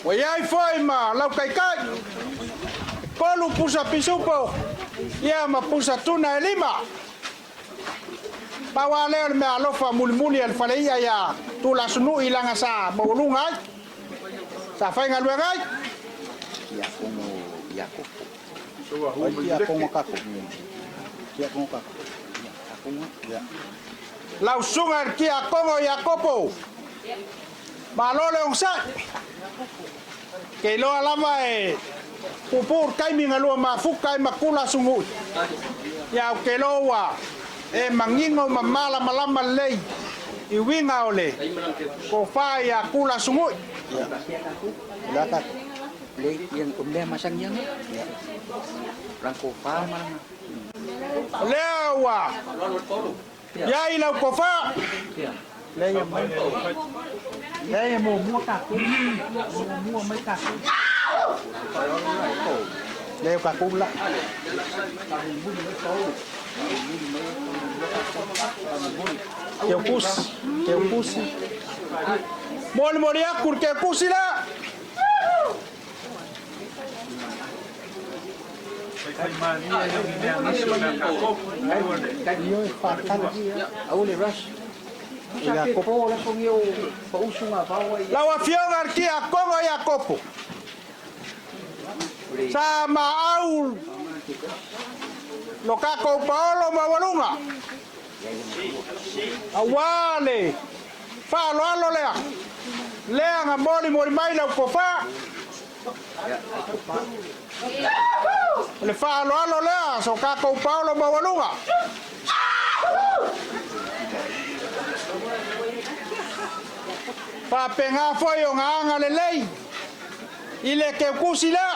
Ua iai foi ma lau kaikai. 3 pusa pisupo. Ia ma pusa tuna e 5. Pau lava lea o le mea alofa mulimuli a le faleia ia Tula Asunui laga sa maualuga ai. Sa faigaluega ai. Tiakono Iakopo. O le tiakono kako. Tiakono kako. Ia. Lau susuga i le Tiakono Iakopo, malo le onosai. Ke iloa lava e puupuu le taimi na lua mafuta ai ma Kula Asunui. Ia ou te iloa ua e manino ma malamalama lelei i uiga o le tofa ia Kula Asunui. Ia. O le a tatou? Le, ia, o mea masani ana. Ia. Lana tofa ma lana. O lea ua i ai lau tofa. Leai mai. Leai e muamua tatou. Muamua mai tatou. Leai o tatou la. Teukusi, Teukusi. Molimoli aku le Teukusi lea. Lau Afioga i le Tiakono Iakopo, sa maau lo tatou paolo maualuga, aua le faaaloalo lea, lea na molimoli mai lau tofa. O le faaaloalo lea so tatou paolo maualuga. Faapena foi ona agalelei i le keukusi lea.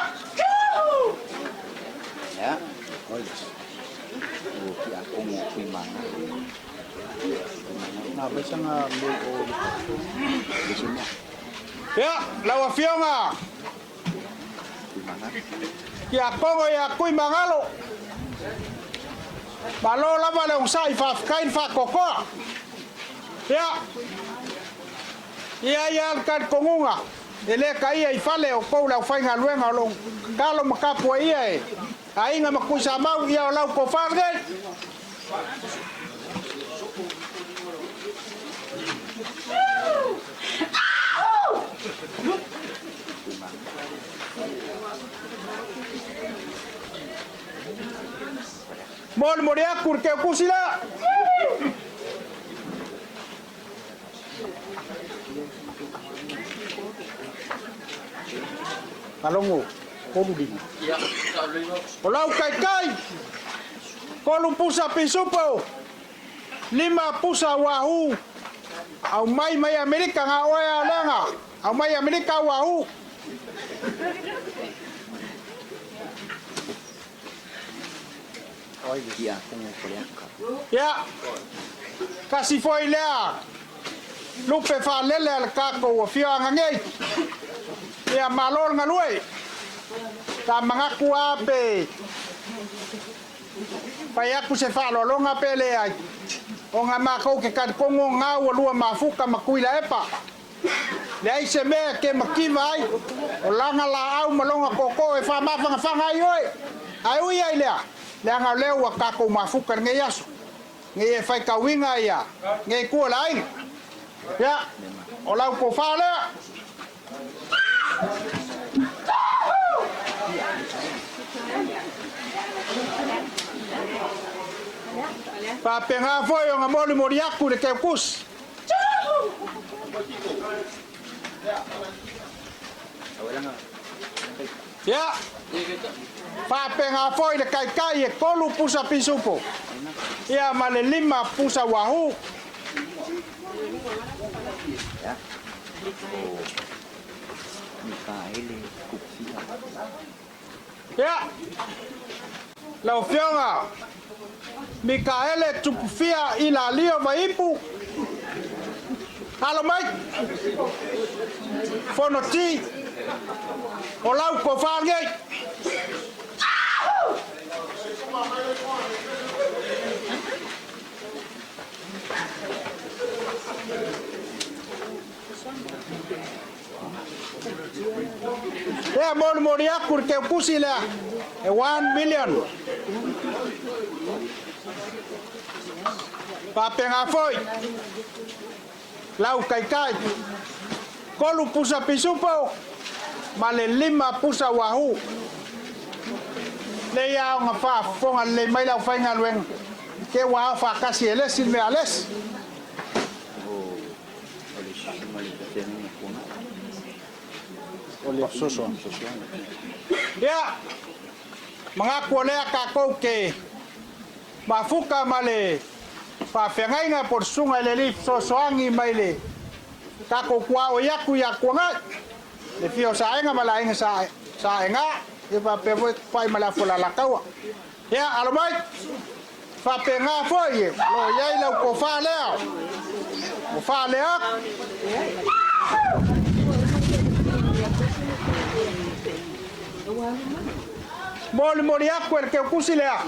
Ia, lau Afioga Tiakono ia Tuimagalo, malo lava le onosai, faafetai le faatoatoa. Ia, ia ia le talitonuga, e le taia i fale o tou le aufaigaluega o lo o talo ma tapuaia e aiga ma Tuisamau, ia o lau tofa lenei. Molimoli aku le keukusi lea. Malogo, kolu lima. O lau kaikai, kolu pusa pisupo, lima pusa wahoo. Aumai mai Amerika nga oe a leaga. Aumai Amerika wahoo. Ia, kasi foi lea lupe faalele a le tatou afioaga nei. Ia, malo le galue. Sa manatu lava pe fai atu se faaaloaloga pe leai, ona matou te talitonu o na ua lua mafuta ma Tuilaepa. Leai se mea e ke mativa ai, o lana laau ma lona tootoo e faamafanafana ai oe. Ae ui ai lea, leaga o lea ua tatou mafuta i lenei aso, nei e faitauina ia nei tua o le aiga. Ia, o lau tofa lea. Faapena foi ona molimoli atu i le Teukusi. Ia, faapena foi le kaikai e 3 pusa pisupo, ia ma le 5 pusa wahoo. Ia, lau Afioga Mikaele Tupufia Ilalio Vaipu, alo mai, Fonoti, o lau tofa lenei. Lea molimoli atu le teukusi lea e 1 million. Faapena foi lau taitai, 3 pusa pisupo, ma le 5 pusa uahu. Le ia o faafofoga lelei mai le aufaigaluega ke ua ao faatasi e lesi le mea a lesi. O le susuga le feagaiga tuanai. O le fesoasoani. Ia, manatu o lea tatou te mafuta ma le faafeagaiga po o le susuga i le alii fesoasoani mai le tatou tuaoi atu ia Tuanai, le fia o Saega ma le aiga Saega, ia faapea foi Tupai ma le afu o le Alataua. Ia, alo mai, faapena foi o lo o i ai lau tofa lea, o Faaleaku. Molimoli atu e le keukusi lea.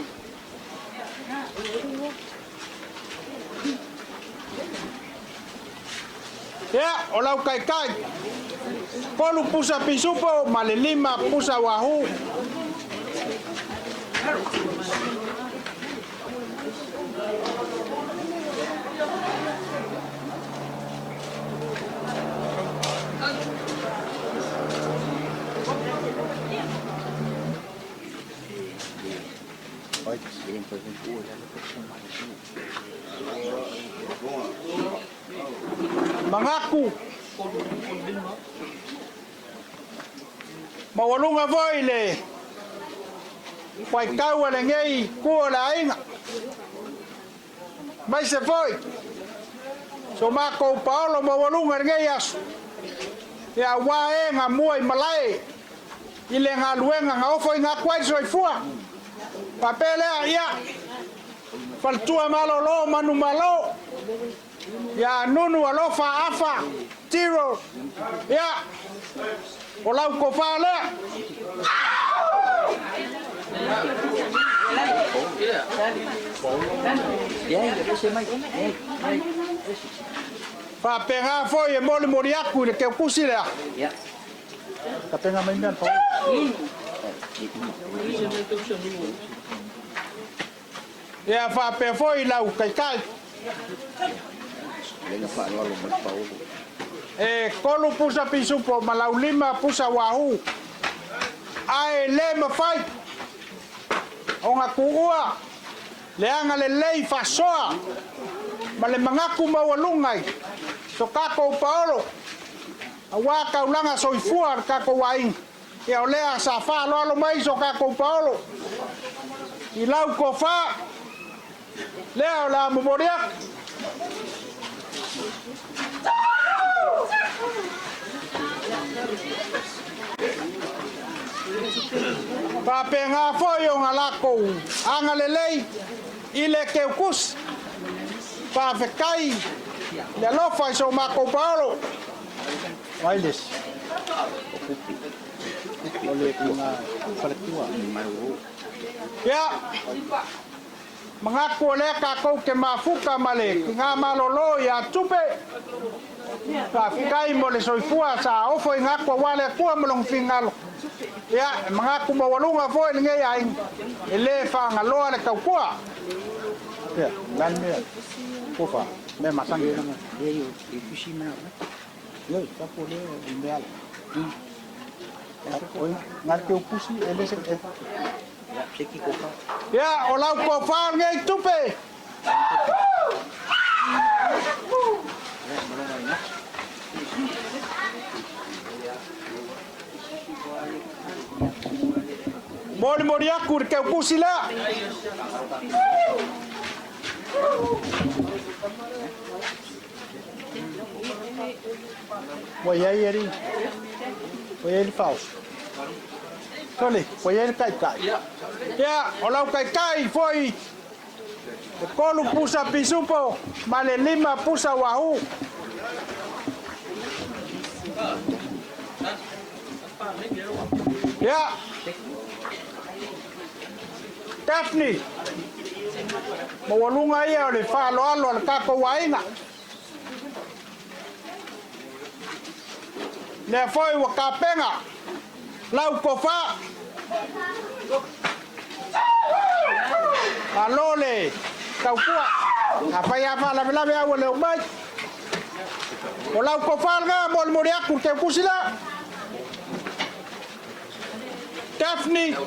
Ia, o lau kaikai, 3 pusa pisupo ma le 5 pusa uahu. Mangaku maualuga foi le faitau a lenei itu o le aiga, maise foi so matou paolo maualuga i lenei aso, ia aua e gamua i malae i le galuega na ofoina atu ai le soifua. Faapea lea, ia, faletua malolo manumalo, ia Nunu alofa afa tiro, ia, o lau tofa lea. Faapena foi e molimoli atu i le keukusi lea. Tapenga mai mea le paolo. Ia faapea foi lau kaikai. E 3 pusa pisupo ma lau 5 pusa uahu. Ae le mafai o na tuua le agalelei faasoa ma le manatu maualuga i so tatou paolo, aua taulaga soifua le tatou aiga. Ia o lea sa faaaloalo mai so tatou paolo i lau tofa lea o le a momoli atu. Faapena foi ona latou agalelei i le keukusi. Faafetai le alofa i so matou paolo. Wireless. O le kuga faletua. Ia, manatu o lea tatou te mafuta ma le tiga malolo ia Tupe. Faafetai mo le soifua sa ofoina atu aua le Atua ma lona finagalo. Ia, e manatu maualuga foi lenei aiga, e le faagaloa le tautua. Ia, la le mea, kofa, mea masani. Ia, tapo lea i mea la. Oi, ngal ke upusi, e le se... Ia, o lau tofa lenei Tupe. Molimoli atu i le keukusi lea. Ua i ai ali, ua i ai le faoso. Sole, ua i ai le taitai. Ia, o lau taitai foi, e 3 pusa pisupo ma le 5 pusa uahu. Ia, Daphne, maualuga ia o le faaaloalo a le tatou aiga. Lea foi ua tapena lau tofa. Malo le tautua. Afai a faalavelave au e le omai. O lau tofa lena molimoli atu le keukusi lea. Daphne.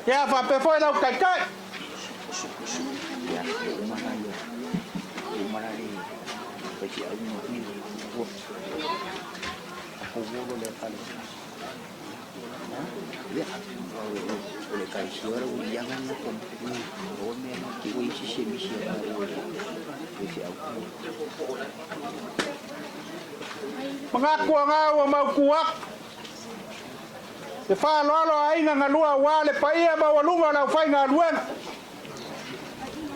Ia, faapea foi lau taitai. Manatu aga ua mautu atu le faaaloalo a aiga na lua aua le paia maualuga o le aufaigaluega.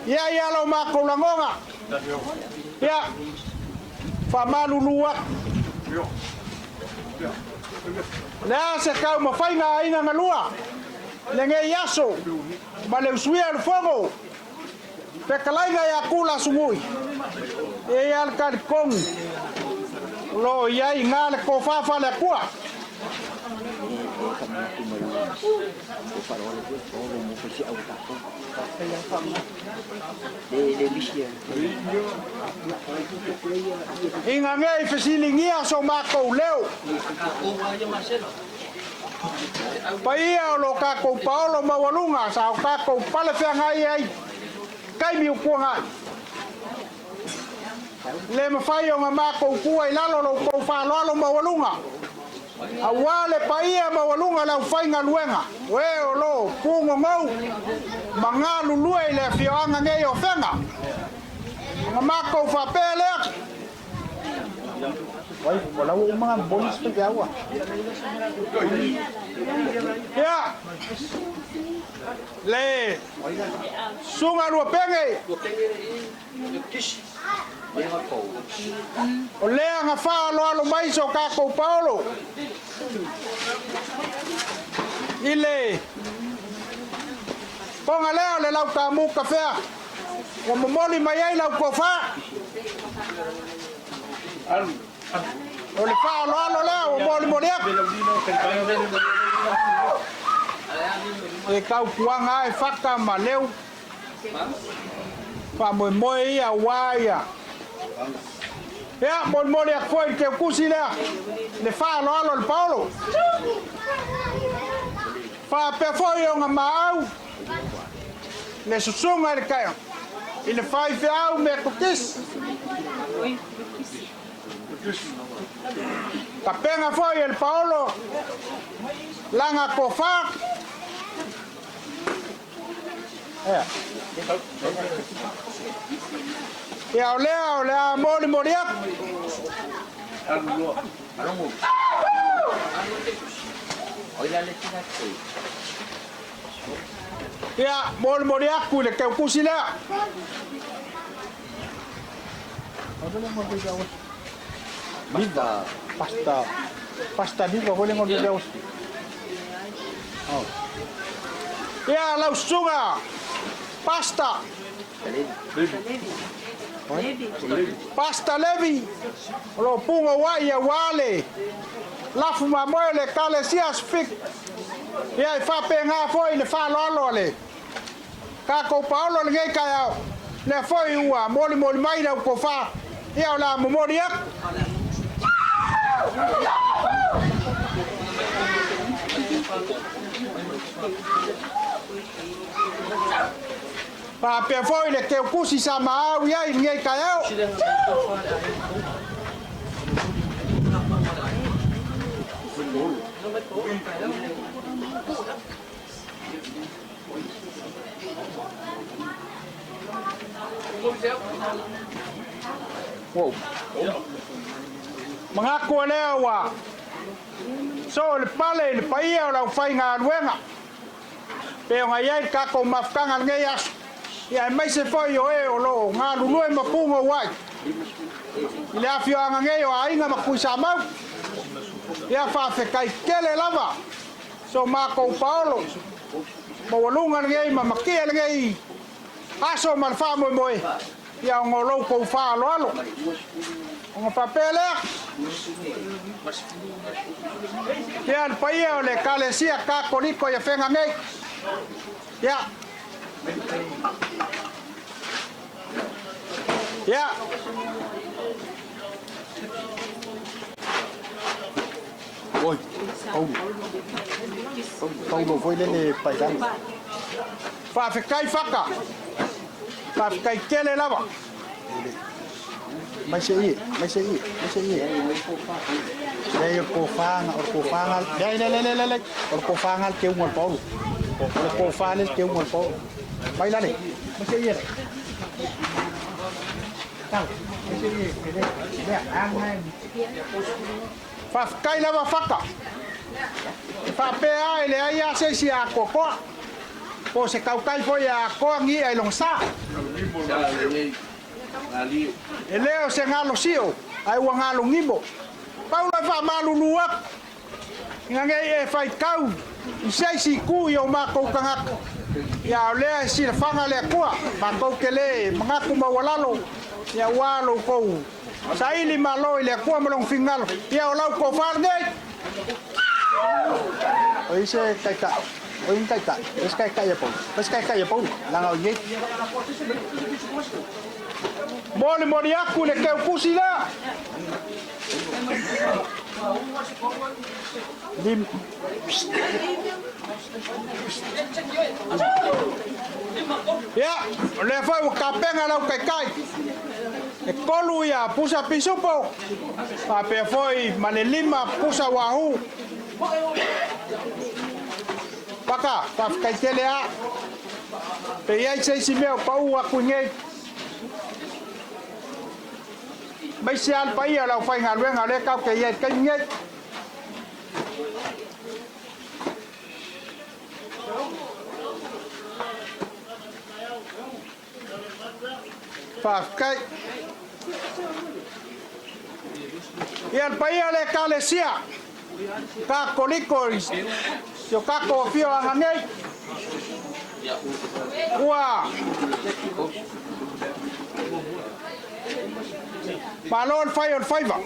Ia ia lo matou lagona. Ia, faamalulu atu. O le a se taumafaiga a aiga na lua i lenei aso ma le usuia o le fono, fetalaiga ia Tula Sumui, e i ai lava le talitonu o lo o i ai i ina le tofa faale-Atua. Ina ne i fesiligia so matou leo, paia o lo tatou paolo maualuga sa o tatou pale feagai ai taimi ua tuanai. Le mafai ona matou tua i lalo lo outou faaaloalo maualuga, aua le paia maualuga o le aufaigaluega o e o lo o pugogou ma galulue i le afioaga nei o Afega. Ona matou faapea lea, Ia, le Susuga Luapene, O lea na faaaloalo mai so tatou paolo i le poga lea o le lautamu kafea ua momoli mai ai lau tofa. O le faaaloalo lea ua molimoli atu. E tautuaga ai fata ma leu Faamoemoe ia aua ia. Ia, molimoli atu foi i le teutusi lea, le faaaloalo o le paolo. Faapea foi ona maau le susuga i le taia, i le faifeau Metotisi. Tapena foi e le paolo lana tofa. Ia o lea o le a molimoli atu. Ia molimoli atu i le teutusi lea. Pasta, pasta liva foi le ngol. Ia lau susuga Pasta Pasta Levi o lo o pugouai aua le lafu mamoe o le Ekalesia Sfik. Ia e faapena foi le faaaloalo a le tatou paolo i lenei taeao. Lea foi ua molimoli mai lau tofa, ia o le a momoli atu. Faapea foi le teutusi sa maau i ai i lenei taeao. Manatu o lea ua soo le pale i le paia o le aufaigaluega pei ona i ai le tatou mafutaga i lenei aso, ia aemaise foi o e o lo o galulue ma pugouai i le afioaga nei o Aiga ma Tuisamau. Ia faafetai tele lava so matou paolo maualuga lenei ma matia lenei aso ma le faamoemoe ia ona o lou tou faaaloalo. Ona faapea lea, ia le paia o le Ekalesia Katoliko i Afega nei, ia, ia. Paulo. Paulo foi lele pailalo. Faafetai faka. Faafetai tele lava. Mai se ie, mai se ie, mai se ie. Leai o le tofaga, o le tofaga, leai, leai, leai, leai, leai. O le tofaga le teuga o le Paulo. O le tofa le teuga o le Paulo. Mai lale, mai se ie. Tau, mai se ie, le, le, anga e. Faafetai lava faka. E faapea a e leai lava se isi atoatoa. Po o se tautai foi e atoa ni i'a i lona sa. E le o se galo sio, ae ua galo gimo. Paulo e faamalulu atu, ina ne i e faitau i se isi itu i o matou tagata, ia a o lea e silafaga le Atua, matou te le manatu maualalo, ia aua lo outou saili malo i le Atua ma Lona finagalo, ia o lau tofa lenei. O i se taitai, o i ni taitai, o se taitai ia Paulo, o se taitai ia Paulo, leaga o i nei. Molimoli atu i le teutusi lea. Lim. Ia, o lea foi ua tapena lau taitai. E 3 ia pusa pisupo, faapea foi ma le 5 pusa wahoo. Paka, faafetai tele a. Pe i ai se isi mea o pau atu i nei. Mai se al paia o le aufaigaluega o lea tatou te i ai i le taimi nei. Faafetai. Ia le paia o le Ekalesia Katoliko i si o tatou afioaga nei, ua malo le fai o le faiva.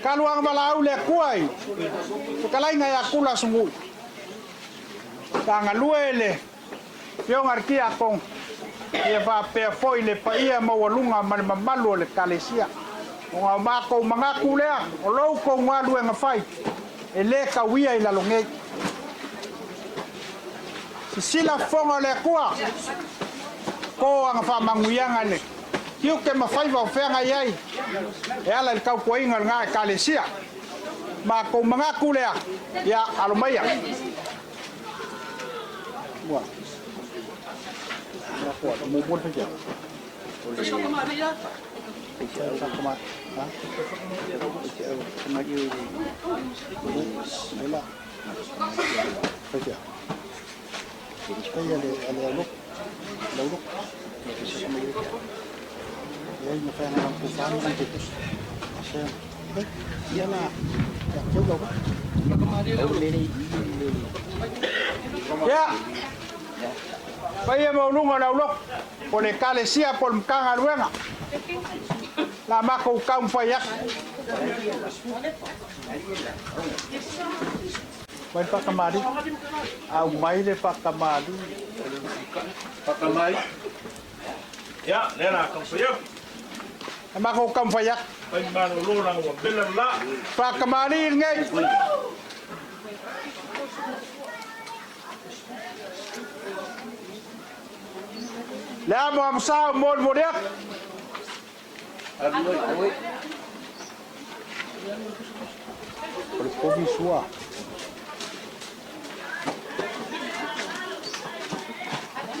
Talu agavalaau le Atua i fetalaiga ia Tula Sugui. Sa galue le Afioga i le Tiakono, ia faapea foi le paia maualuga ma le mamalu o le Ekalesia. Ona o matou manatu lea, o lo outou galuega fai, e le tauia i lalo nei. Sisila fofoga o le Atua, to ana faamanuiaga i le tiute ma faiva o feagai ai e ala i le tautuaina o lena Ekalesia. Matou manatu lea, ia alo maia. Mua. Mua, mua le faifeau. Faifeau, ha? Faifeau, mai la. Faifeau. Ai ale ale aulok. Aulok. Ia ina whai anga ko whānau mai te tusi. Se, ia la, ia keu lau. Ia, paia maualuga o le auloko, po o le Ekalesia po o le Matagaluega, la matou taumafai atu. Mai le faakamali. Aumai le faakamali. Faakamali. Ia, lea la taumafai atu. E matou taumafai atu. Fai malolo laga ua vela le la. Faakamali lenei. Le amo amosa o molimoli atu. O le povi sua.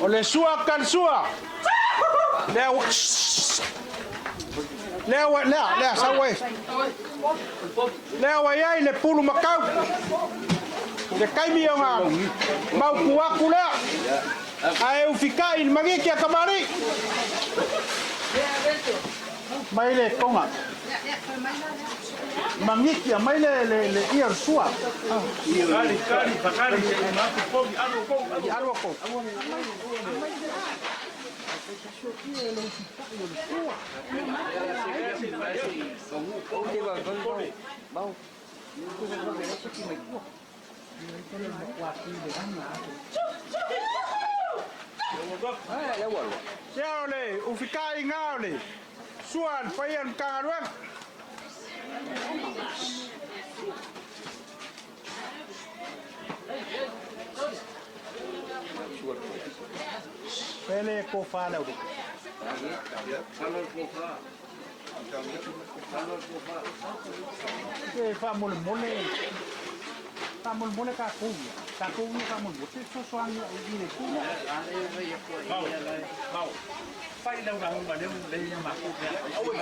O le sua kalusua. Lea ua lea ua lea lea sau ai. Lea ua i ai le pulu makau. Le taimi o ngā mautu atu lea. Ae ufikai i le magiki a kamali'i. Mai le tonga. Magiki mai le le le ia o le sua. Kali, kali, fakali, se uma atu povi, alu o kou, alu. Alu o kou. Ia o le ufikaiga o le sua a le paia o le Matagaluega. Pele ko fa le uru. E fa mole mole. Fa mole mole ka ku. Ka ku ni fa mole mole. So so ang i le ku. Mau, mau. Fai lau na hunga leu le ia ma ku. Au e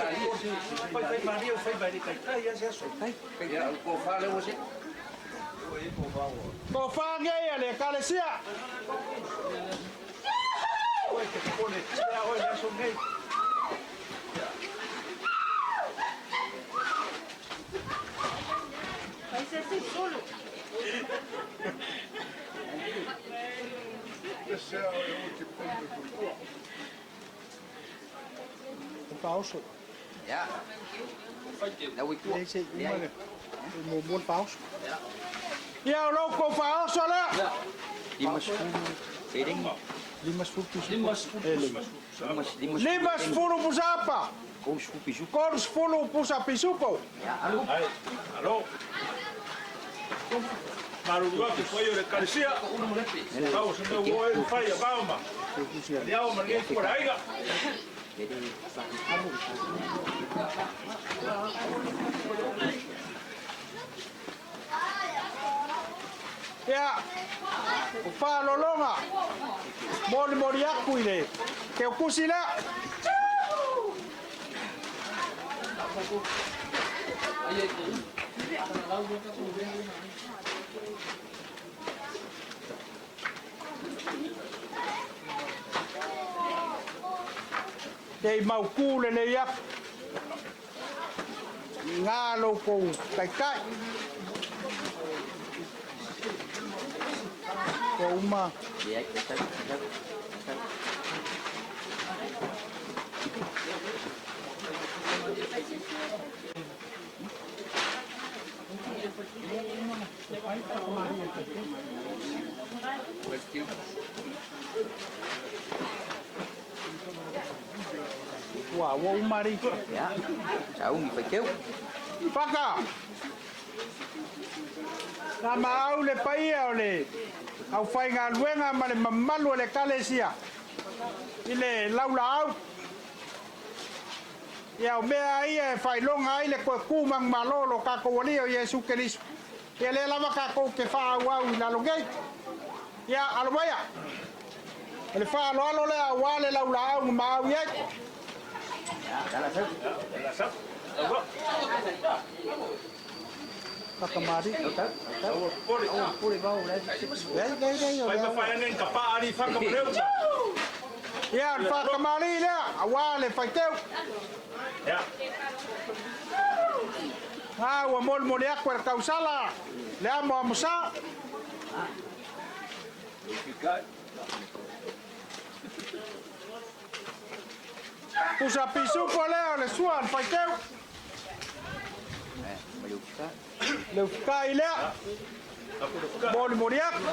fai fai mari au fai vai kai kai ia se aso. Ia, ko fa le o se. Ko fa nge ia le kalesia. Oi te pone tia oi le aso nei. Pause. Ia. Lau i tua. Le se uma le. Mo mo pause. Ia o lou ko fa oso le. 50 perengi. 50 pisu. 50 lima 50 pusapa. 30 pisu. 30 pusa pisupo. Ia, alu. Ai, alo. Maruru atu fai o le kalesia. Pau se mea ua e fai a bauma. Le ao ma le kua aiga. Ia, o whaalologa, molimoli aku i le teukusi lea. Te i maukū lelei aku, i ngā lou kou taitai. Ua uma. Ia, ia, ia. Ua ua uma ri. Ia. Sauni faiteu. Faka! Na maau le paia o le au whaingaluenga ma le mamalu o le kalesia i le laula au. Ia o mea ia e whailonga ai le koe kumang malolo kako wali o Iesu Keriso. Ia le lava kako ke wha au i lalo ngei. Ia alomaia. O le whaaloalo lea au le laula au ma maau iai. Ia, dala sau. La sap. Whakamari. Tau, Pole. pole vau le. Lei, lei, lei, o Fai lea. ma fai ane ka pa ari whaka ma leu. Ia, o le whakamari lea, aua le whaiteu. Ia. Ah, ua molimoli aku e le tausala, le amo amosa. Pusa pisupo lea o le sua le faiteu. Ma le ufika. Le ufikai lea, molimoli aku.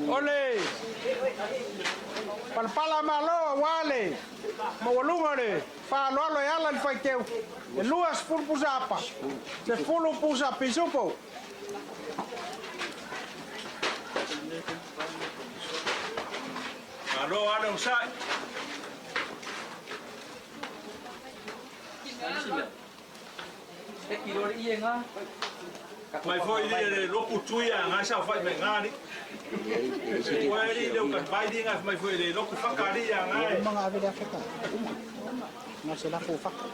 Ole, palapala malo aua le maualuga o le faaaloalo e ala le faiteu. E 20 pusa apa, 10 pusa pisupo. Alo ana usai. E kilo le ie ngā. Mai foi li le loku tuia ngā sa fai me ngā ni. Ua e li leu ka vai di ngā mai foi le loku whakari a ngā e. Uma ngā vele afeka. Uma. Ngā se lafo whaka.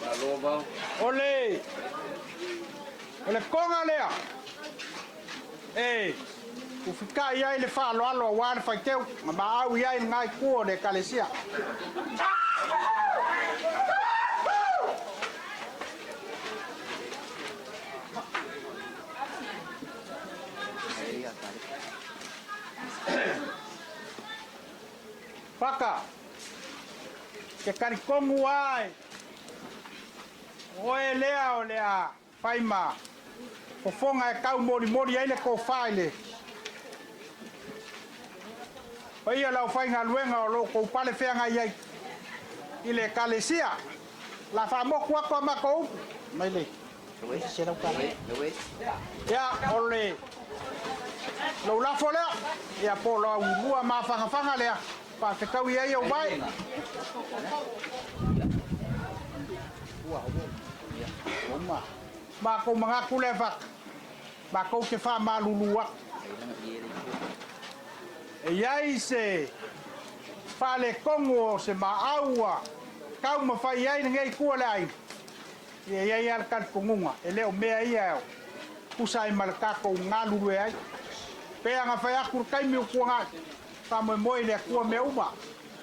Malo vau. Ole, o le konga lea. E, ufikai ai le faaaloalo aua le faiteu, ma maau i ai le ngai kua o le ekalesia. Ia, tare. Whaka, ke karikongu ai. O oe lea o le a fai ma fofoga e taumolimoli ai le tofa i le paia o le aufaigaluega o lo o tou pale feagai ai i le Ekalesia. O le a faamotu atu a matou upu mai le Ia, o le lou lafo lea, ia po o lau lua mafanafana lea, faafetaui ai ou vae. Matou manatu lea fak, matou te faamalulu atu. E i ai se faaletonu o se maau ua taumafai ai lenei itu o le aiga, ia e i ai lava le talitonuga, e le o mea ia e tusa ai ma le tatou galulue ai. Pei ona fai atu i le taimi ua tuanai, faamoemoe i le Atua mea uma.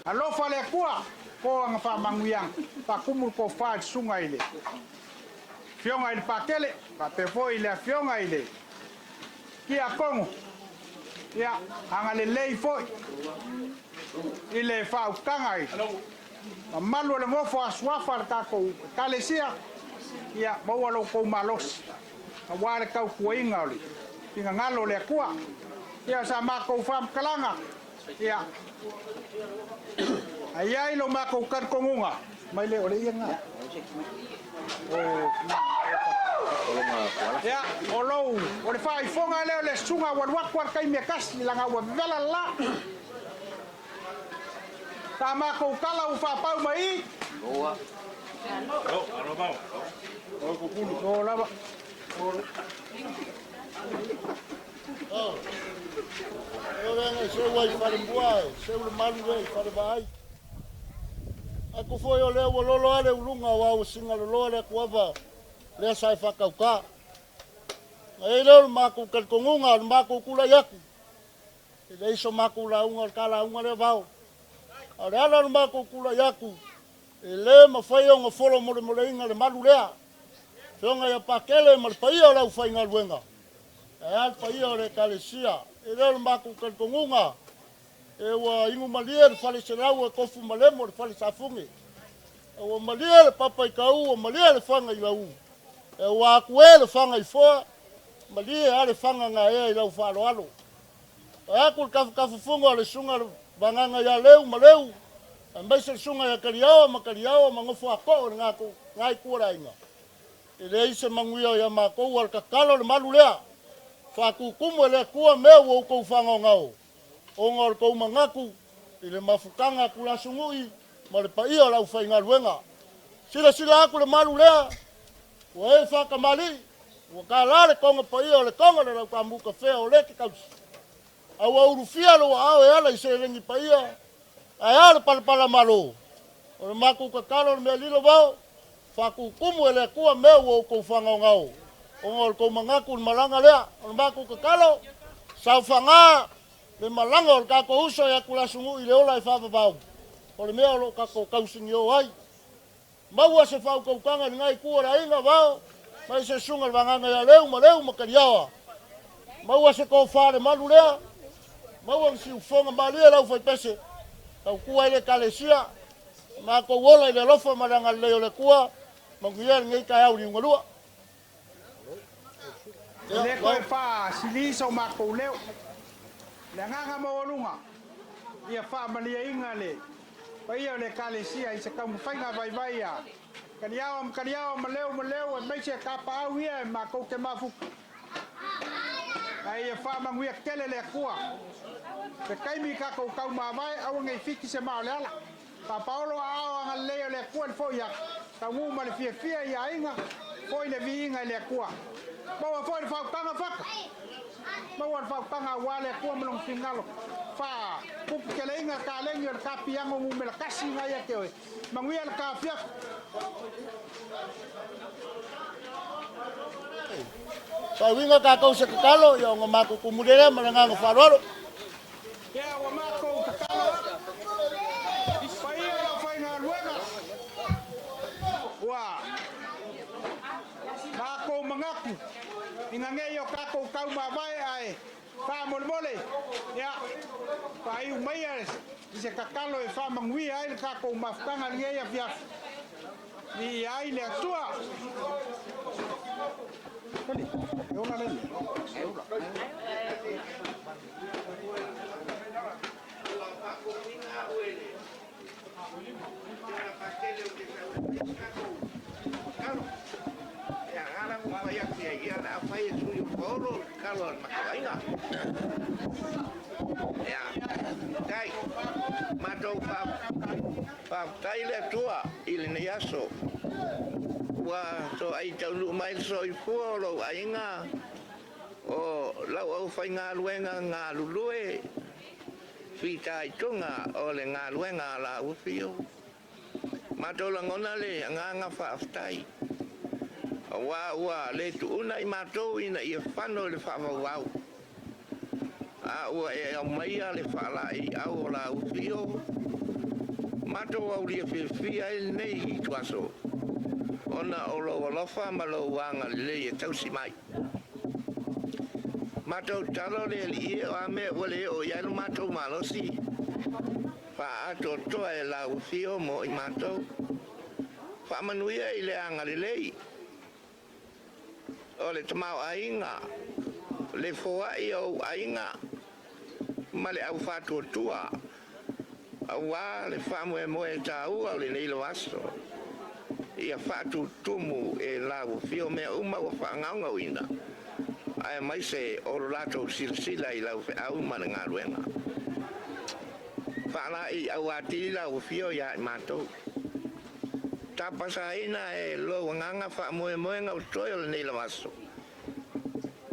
Alofa le Atua, po ana faamanuiaga, faatumu le tofa i le susuga i le Afioga i le Patele, faapea foi i le Afioga i le Tiakono, ia, agalelei foi i le faautaga i mamalu o le nofo a suafa a le tatou Ekalesia, ia maua lo outou malosi aua le tautuaina o le finagalo o le Atua. Ia, sa matou faamatalaga, ia, a i ai lo matou talitonuga, mai le o le ia lena. Ia, o lou, o le faaifoga lea o le susuga ua alu atu lava le taimi e tasi, leaga ua vevela le la. Sa matou tala ua faapau mai i. O lava. O le seu ai falemua e seu le malu e i falevaai. Aku foi o lea ua lolo ale uluga o au singa loloa le atuava lea sa e faatauta. Na i ai lea o le matou talitonuga o le matou tulai atu, e leai so matou lauga o le ta lauga lea vao. A o le ala o le matou tulai atu, e le mafai ona folomolemoleina le malu lea. Afioga ia Pakele ma le paia o le aufaigaluega, ae a le paia o le Ekalesia. E le o le matou talitonuga, e ua inu malie le fale selau e tofu malemo le fale safune. E ua malie le papa i tau, ua malie le faga i lau. E ua atu e le faga i foa, malie a le faga gaea i lau faaaloalo. E atu le tafatafafuga o le susuga le vagaga ia Leu ma Leu, aemaise le susuga ia Kaliaoa ma Kaliaoa ma Nofoatoo i le na itu o le aiga. E leai se manuia ia matou, a o le tatalo le malu lea. Faatutumu e le Atua mea ua outou faagaogao, ona o le tou manatu i le mafutaga a Tulasunu'i ma le paia o le aufaigaluega. Silasila atu le malu lea, ua e faatamalii, ua tala le toga paia o le toga o le Lautamu-tafea o le te tausi. A ua ulufia lou aao e ala i seleni paia, ae a le palapala malo? O le matou tatalo le mea lilo vao, faatutumu e le Atua mea ua outou faagaogao, ona o le tou manatu i le malaga lea. O le matou tatalo, saofaga le malaga o le tatou uso ia Tulasunu'i i le ola e faavavau, o le mea o lo o tatou tausinio ai. Maua se faautautaga i lena itu o le aiga vao, mai se susuga i le vagaga ia Leu ma Leu ma Kaliaoa. Maua se tofa le malu lea, maua ni siufofoga malie lau faipese, tautua ai le Ekalesia, matou ola i le alofa ma le agalelei o le Atua, manuia lenei taeao liugalua. E le toe faasili so matou leo. Le agaga maualuga ia faamalieina le paia o le Ekalesia i se taumafaiga vaivai a Kaliao ma Kaliao ma Leo ma Leo aemaise tapaau ia e matou te mafuta. Ae ia faamanuia tele le Atua. Se taimi tatou taumavae aua nei fiti se maa o le ala. Faapaolo aao agalelei o le Atua i le foi atu, taunuu ma le fiafia i aiga, foi le viiga i le Atua. Maua foi le faautaga faka, maua le faautaga aua le Atua ma lona finagalo. Faapuputeleina le taleni o le tapiano numera tasi na ia te oe. Manuia le tafiafi. Faauiga tatou se tatalo, ia ona matou tumuli lea ma le agaga faaaloalo. Ia ua matou tatalo atu, paia o le aufaigaluega, ua matou manatu ina ne i o tatou taumavae ae faamolemole, ia faaiu maia i se tatalo e faamanuia ai le tatou mafutaga i lenei afiafi. Viia ai le Atua. E ola le mea. E ola. Faafetai le Atua i lenei aso ua toai taunuu mai le soifua o lou aiga o lau aufaigaluega galulue fitaituga o le galuega a lau afio. Matou lagona le agaga faafetai, aua ua le tuuna i matou ina ia fano i le faavauvau, a ua e aumaia le faalaeiau o lau afio, matou aulia fiafia ai lenei ituaso, ona o lou alofa ma lou agalelei e tausi mai. Matou tatalo le Alii e, o a mea ua le oo i ai lo matou malosi, faaatoatoa e lau afio mo i matou. Faamanuia i le agalelei o le tamaoaiga, le foai o ou aiga ma le aufaatuatua, aua le faamoemoe taua o lenei lava aso. Ia faatutumu e lau afio mea uma ua faagaogauina, aemaise o lo latou silasila i lau feau ma le galuega. Faalaeiau atili lau afio ia i matou. Tapasaina e lou agaga faamoemoega o toe o lenei lava aso.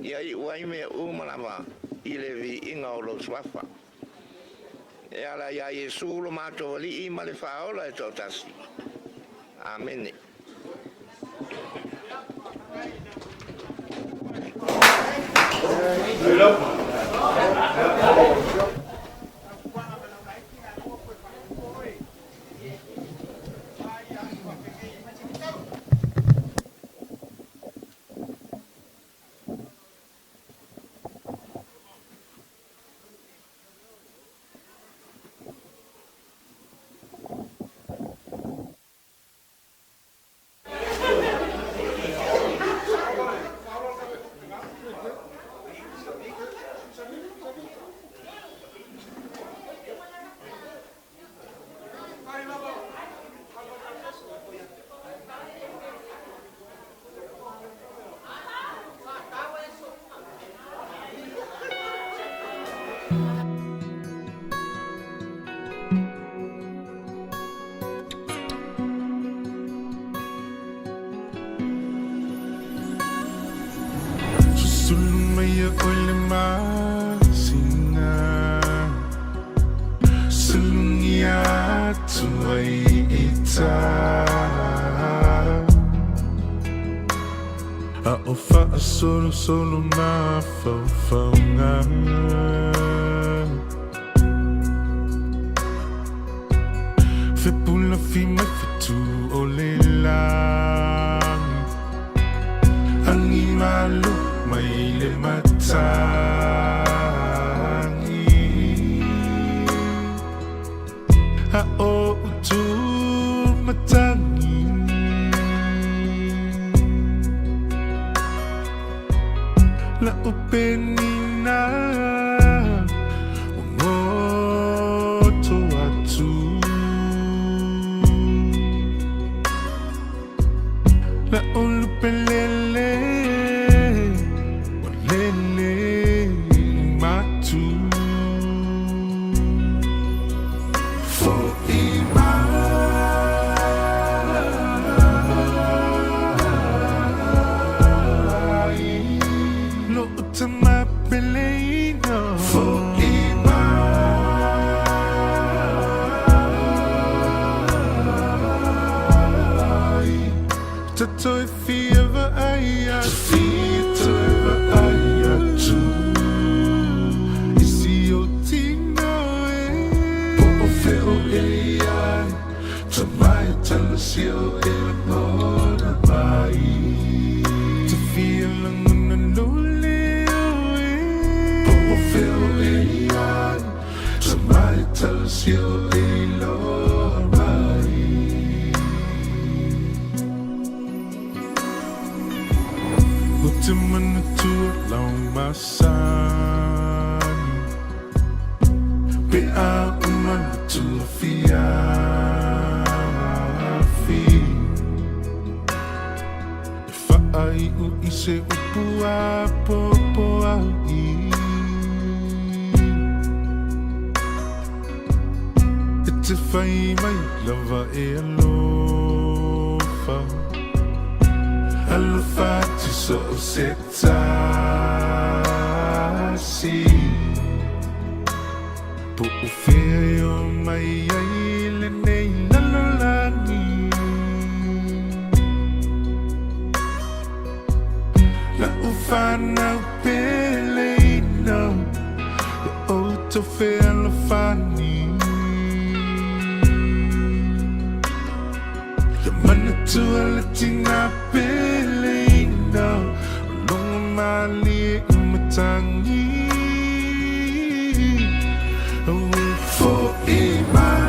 Ia iu ai mea uma lava i le viiga o lou suafa. E ala ia Iesu lo matou Alii ma le Faaola e toatasi. Amene. Susulu mai o le masina, Sulungi atu ai ita, A o faasolosolo mafaufauga, Fepulafi mai fetu o le lagi, Agi malo mai le matagi, A o utu matagi, La upenina ua goto atu, La ulupelele ua lele matu. Fo'i mai lo'u tama peleina. Fo'i mai Tatou e fia vaai atu i si ou tino e. Po o fea o e i ai, tamai talasia o e lagona mai. Ta fia lagona lou leo e. Po o fea o e i ai, tamai talasia o e iloa mai. Te manatua lau masani Pe a uma le tuafiafi E faaiu i se upu apoapoai E te fai mai lava e alofa Alofa atu so o se tasi Po o fea e o mai ai lenei lalolagi La'u fanau peleina Ia outou fealofani Ia manatua le tina peleina O logo malie i matagi Ue fo'i mai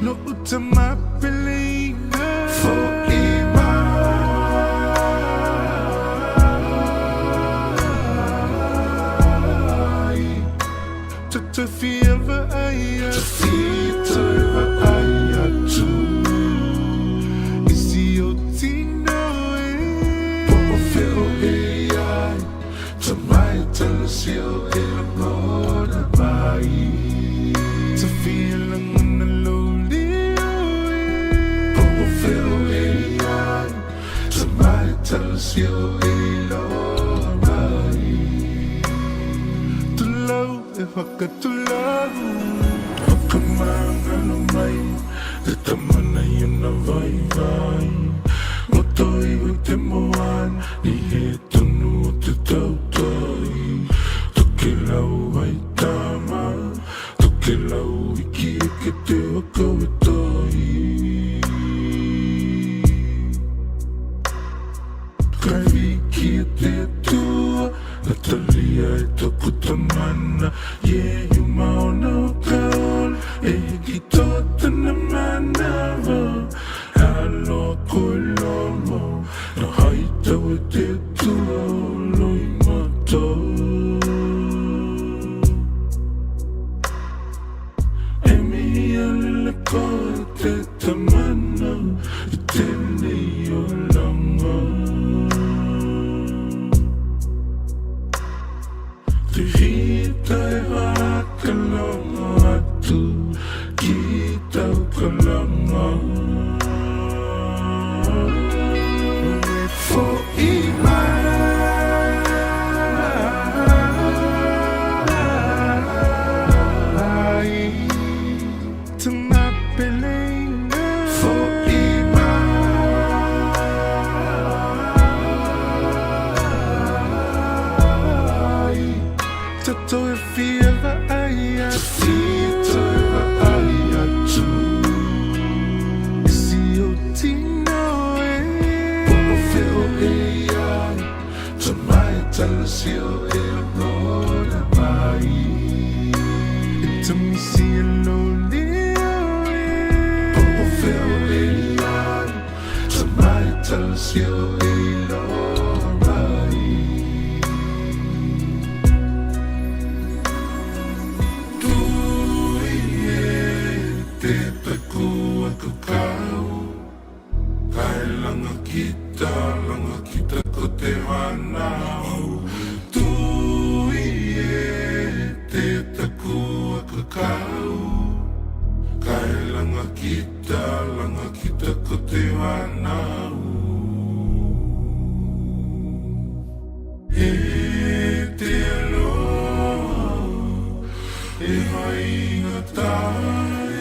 Lo'u tama peleina Fo'i mai Te fia vaai atu Te vaai atu I si ou tino e Po o fea o e ai Tamai talasi o e lagona mai Te fia lagona lou leo e Po o fea o e ai Tamai talasi o e iloa mai Tulou e whakatulau Whakamangalo mai Te tamana i ona vaivai Roto iho i te moana Ni he tonu o te tautai Tokelau ai tama Tokelau iki eke te waka e tai Kai wiki e te Atua Natalia e toku tamana Ie uma ona o ka ola E hiki toa tana manawa Aloha koe lomo Na haitau e te Atua o Loimata E mihi alele koe te tamana I tēnei olanga Te hita e whakalongo atu ki tau kalanga E fo'i mai Tama peleina Fo'i mai Tatou e fia vaai atu Toe vaai atu I si ou tino e Po o fea o e i ai Tamai talasi o e lagona mai E tamisi e lou leo e Po o fea o e i ai Tamai talasi o e iloa mai Tui e te taku aku kau Kai langa kita, langa kita ko te whanau Tui e te taku aku kau Kai langa kita, langa kita ko te whanau E te aloha e haingata e.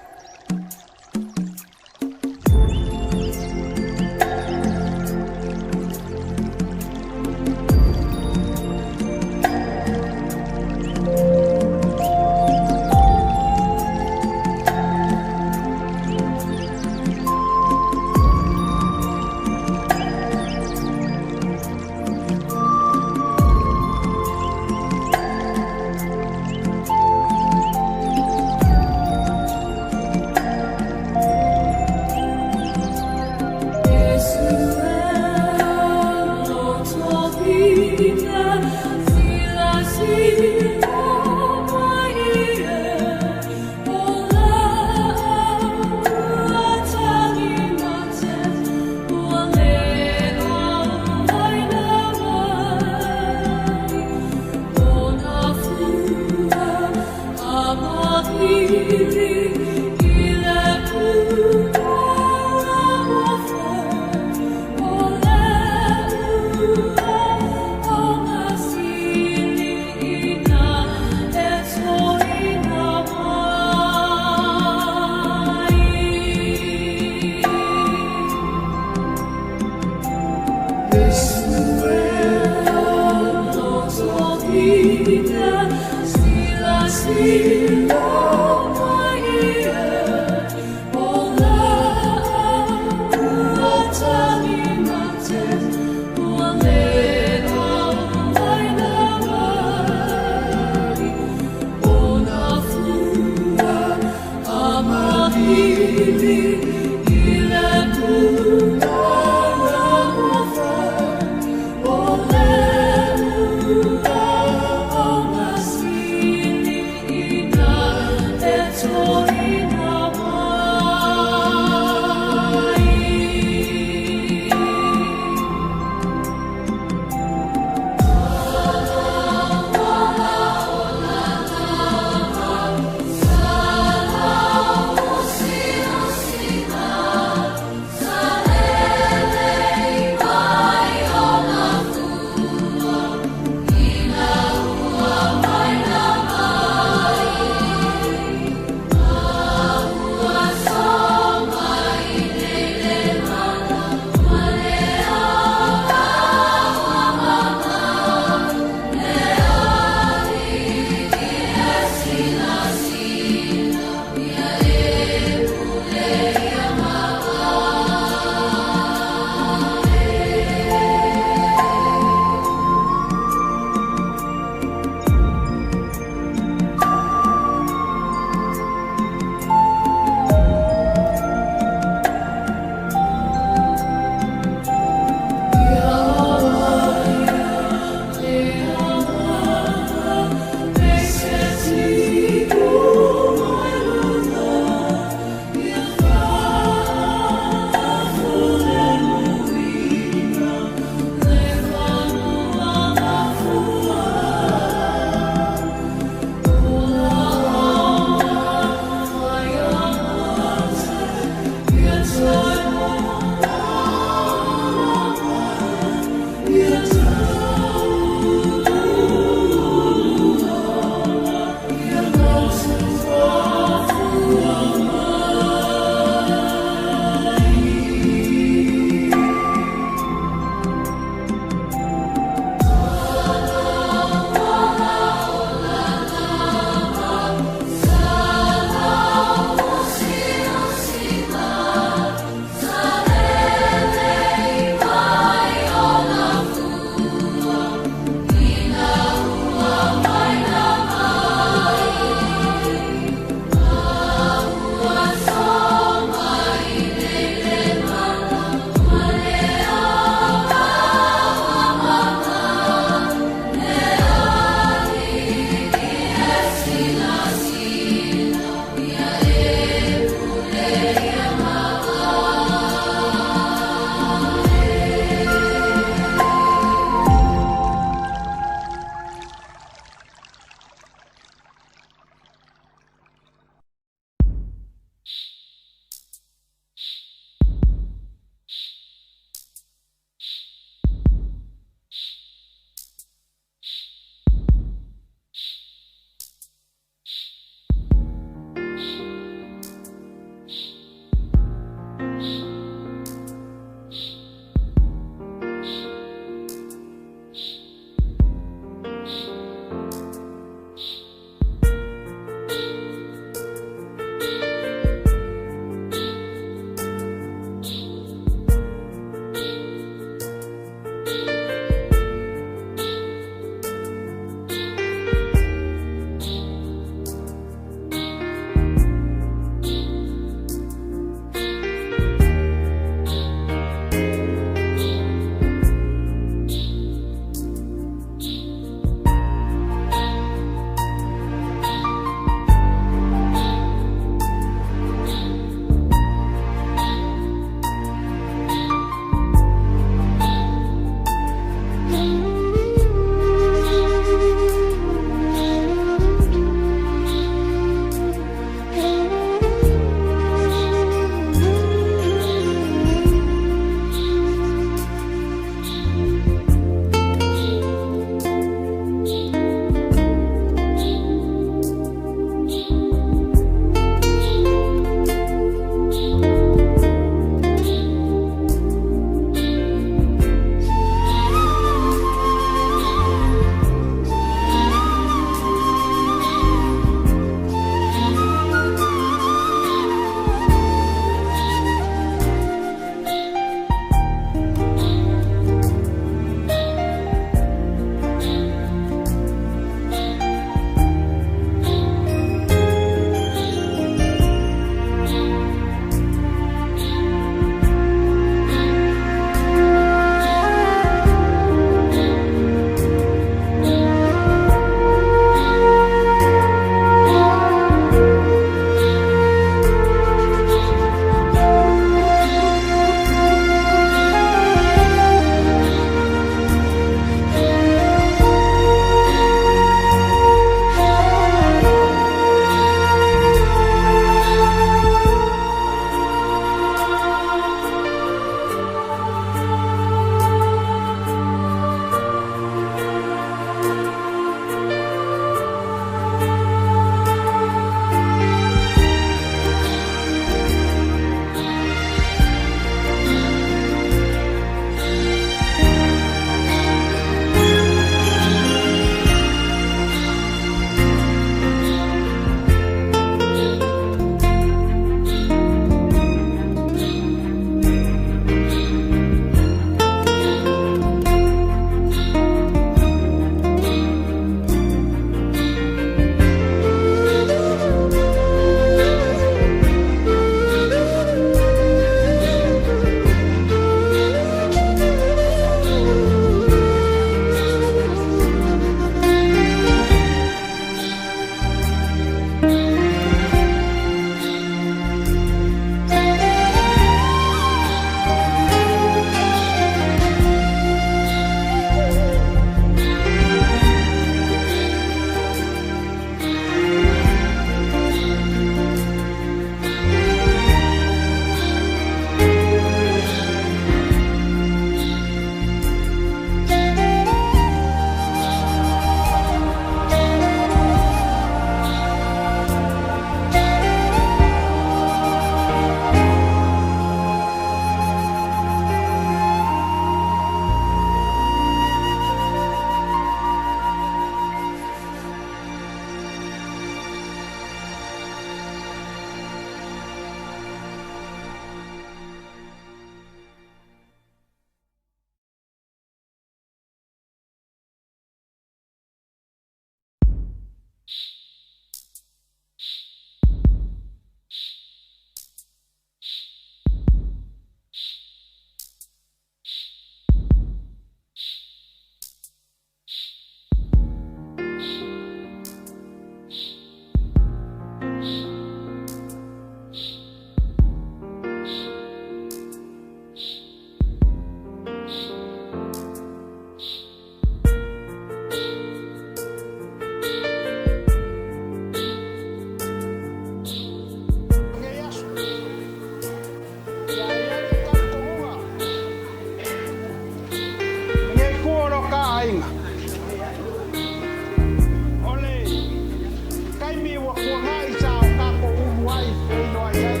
uaga'i sa o tatou ulu ai feiloai ai.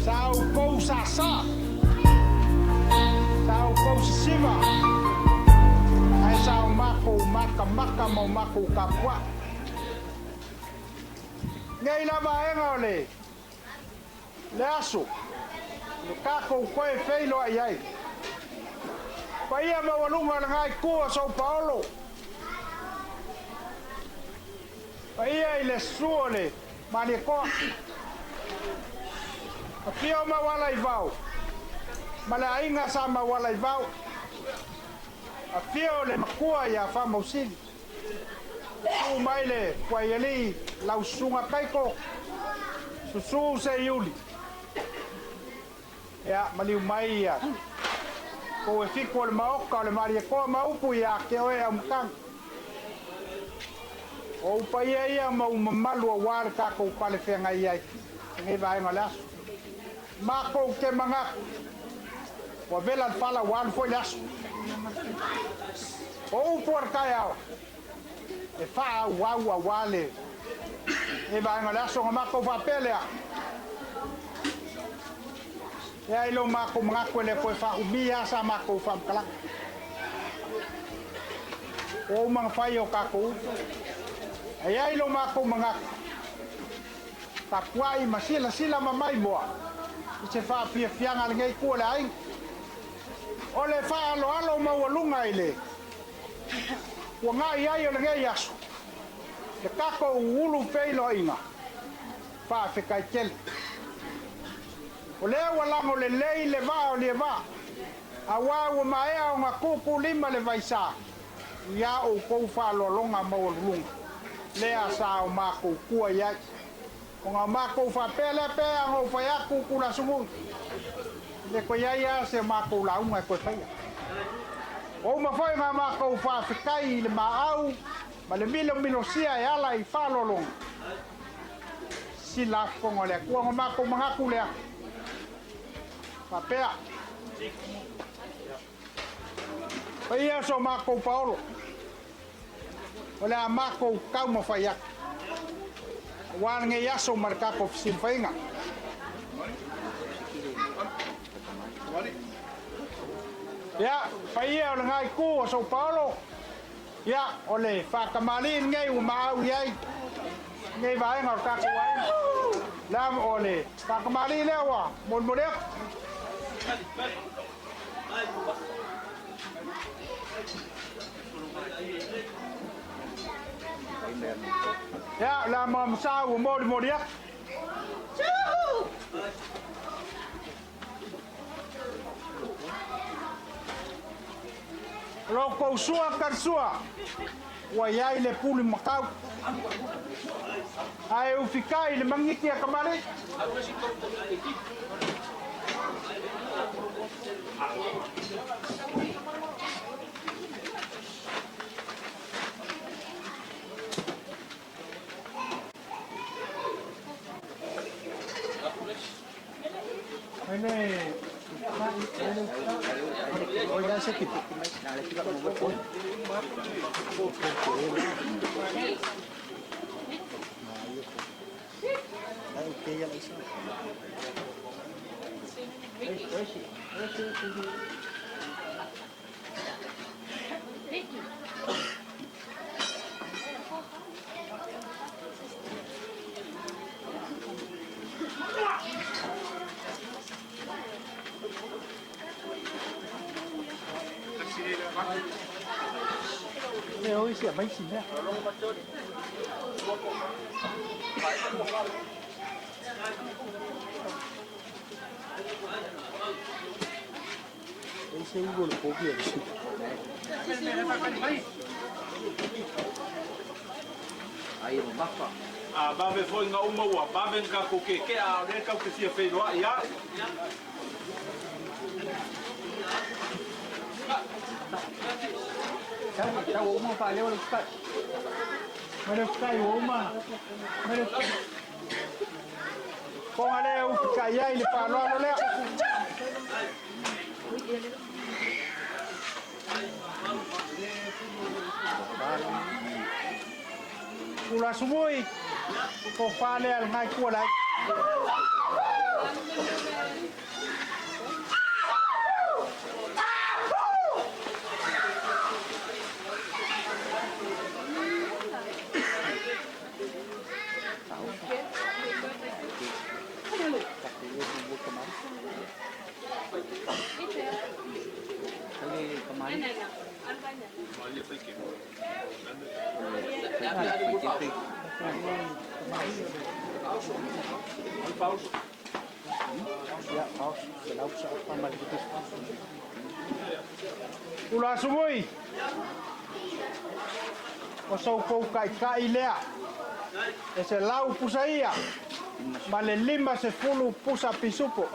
Sa outou sāsā, sa outou sisiva, ae sa o matou matamata ma o matou tapua'i. Nei la vaega o le le aso, le tatou toe feiloai ai. Paia maualuga o lena itu o São Paolo, paia i le susu o le Malietoa, afio Maualaivao ma le aiga sa Maualaivao, afio le matua ia Faamausili, susu mai le Fuaialii lau susuga Taito, susu Seiuli, ia maliu mai ia kou e fitu o le maoka o le Malietoa ma upu ia te oe Aumatagi. O ou paia ia ma ou mamalu auā le tatou pale feagai ai lenei vaega o le aso. Matou te manatu ua vela le fala ua alu foi le aso. O upu o le taeao e faaauau auā lenei vaega o le aso ona matou faapea lea, e ai lo matou manatu e le toe faaumia lava sa matou faamatalaga. Ua uma ona fai o tatou upu. Ae i ai lo matou manatu, tapuai ma silasila ma maimoa i se faafiafiaga a lenei itu o le aiga. O le faaaloalo maualuga i le uaga'i ai o lenei aso, le tatou ulu feiloaiga, faafetai tele. O lea ua lago lelei le vaa o Lievaa, auā ua maea ona tuutuulima le vaisā iā outou faaaloaloga maualuluga, lea sa o matou tua i ai. Ona o matou faapea lea pe ana ou fai atu Tulasunui, e le toe i ai lava se matou lauga e toe faia. Ua uma foi ona matou faafetai i le maau ma le milomilosia e ala i faaaloaloga sila afofoga o le Atua. Ona matou manatu lea faapea, paia so matou paolo, o le a matou taumafai atu aua lenei aso ma le tatou fesilafaiga. Ia, paia o lena itu o São Paolo, ia, o le faatamalii lenei ua maau i ai lenei vaega o le tatou aiga. La, o le faatamalii lea ua molimoli atu. Ia, la mamasa ua molimoli atu. O lo outou sua talisua, ua i ai le puli matau. Ae ufikai i le magiti a kamalii. E oi sia mai si mea. Ese Hugo lo copia. Ai e mamafa. A vave foi nga uma ua vave nga ko ke ke a o le kau te fia whairoa i a. Tau uma whaaleo le kai. Mele kai ua uma. Mele Konga lea ufikai ai le faaaloalo lea. Ulasumui, tofa lea lengai kua lai. Ulasumui, o sou kaikai lea. E se lau pusa ia, ma le 50 pusa pisupo.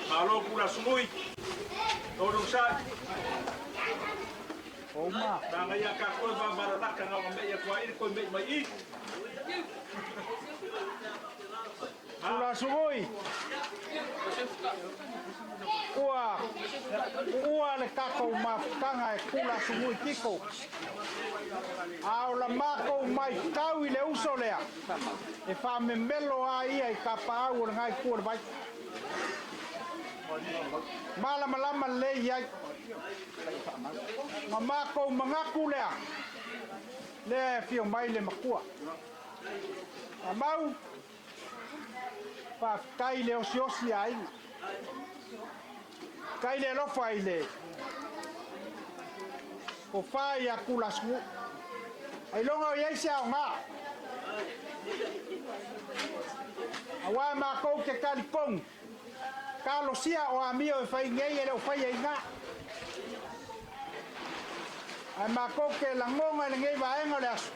Malo kula sumui. Tolu sa. Oma. Tanga ia ka koe va mararaka ngā me ia kua iri koe me mai i. Ulasumui. Ua, ua le takou mafutaga e kula sumui tiko. A o la makou mai tau i le uso lea. E whamemelo a ia i ka paau o le ngai kua le vai. Malama lama le iai. Ma makou mangaku lea. Lea e fio mai le makua. A mau, whawhitai le osi osi a inga. Kai le alofa i le o whai a kula sumu. Ai longa o iai se ao ngā. A wā mākou ke kalipong. Ka losia o amio e whai ngei e le o whai ai ngā. Ai mākou ke langonga le ngei vaenga o le aso.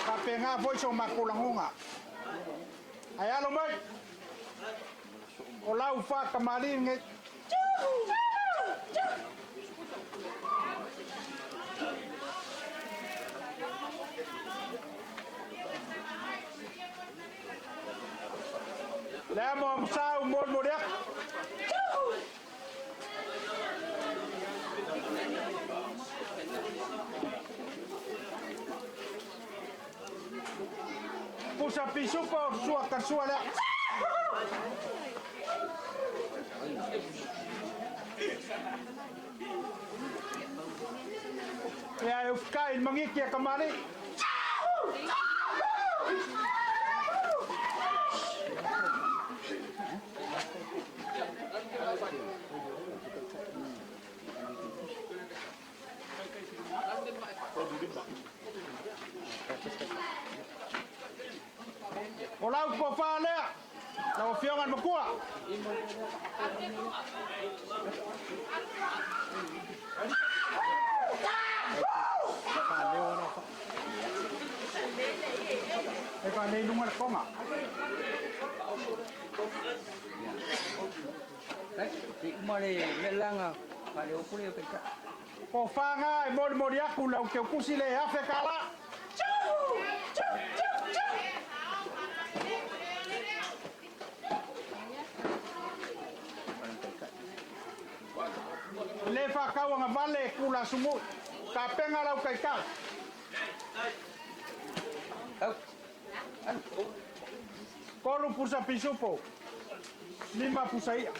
Ka pe ngā foi so mākou langonga. Ai alo mai. O lau whakamari ngei. Lea mo amsau mo mo rea. Pusa pisupa o sua kasua lea. Ia e ufkai il mangiki a kamari. O lau kofa lea. Lau afioga le makua. E whanei lunga le konga. Ko whanga e mori mori aku lau ke ukusi le afe ka la. le faatauagavale Tulasugui. Tapena lau taitai. Tolu pusa pisupo, 5 pusa i'a.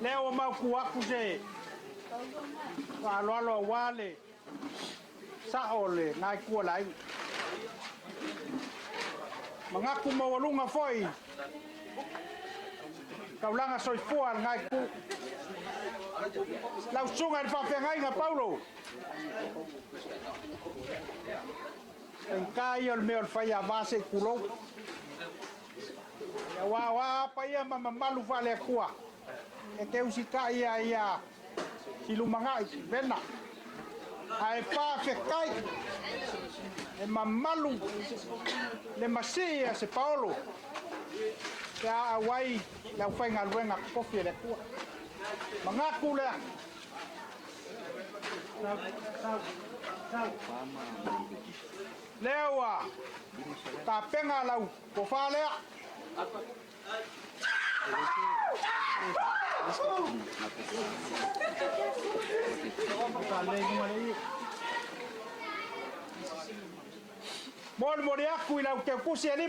Lea ua mautu atu se faaaloalo auā le sa'o o lena itu o le aiga. Manatu maualuga foi taulaga soifua a lena itu. Lau susuga i le faafeagaiga Paulo, faigata ia o le mea o le faiava se i tulou. Aua o a paia ma mamalu faale-Atua e te usitai ai ia Silumagai Vena. Ae faafetai e mamalu le masii a se Paolo pe a auai le aufaigaluega totofi e le Atua. Manatu lea. Lea ua tapena lau tofa lea. Molimoli atu i lau teutusi e $500.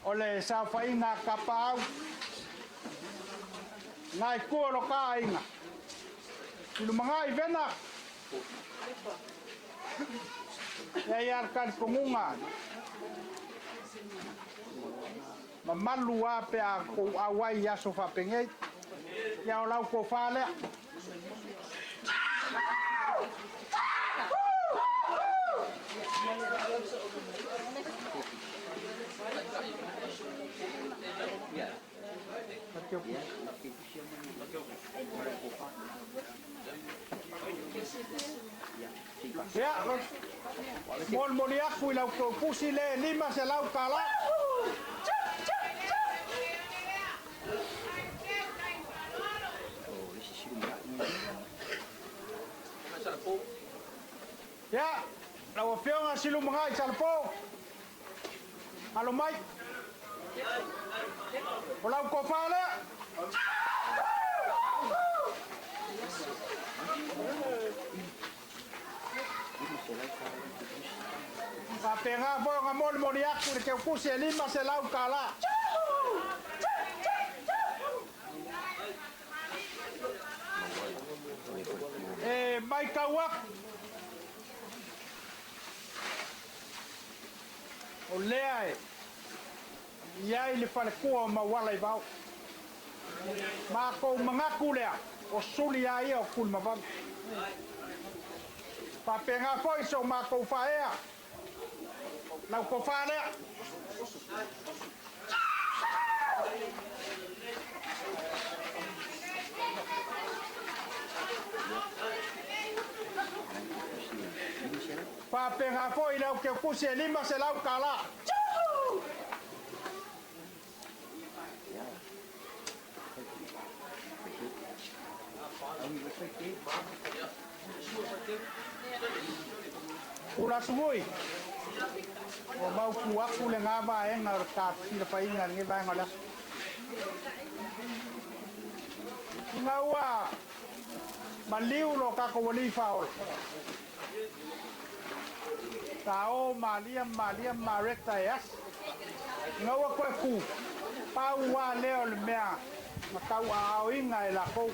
O le saofaiga a Tapaau, nai tua o lo ta aiga. I lumagai Vena, e ai lava le talitonuga, mamalu lava pe a outou auai i aso faapenei. Ia o lau tofa lea. Ia, molimoli atu i lau tou pusi le $500. Ia, lau Afioga Silumagai Salapo, alo mai. O lau tofa lea. Faapena foi ona molimoli atu i le teutusi e $500. E matau atu, o lea e i ai le faletua o Mauala i Vao. Matou manatu lea, o suli lava ia o Tulimavave. Faapena foi so matou faaea, lau tofa lea. Faapena foi lau teutusi e $500. Tulasugui, ua mautu atu lena vaega o le ta silafaiga i lenei vaega o le aso. Ina ua maliu lo tatou alii faaola, sa o Malia ma Malia ma Mareta e asi. Ina ua toe tu, pau lava lea o le mea na tauaaoina e latou,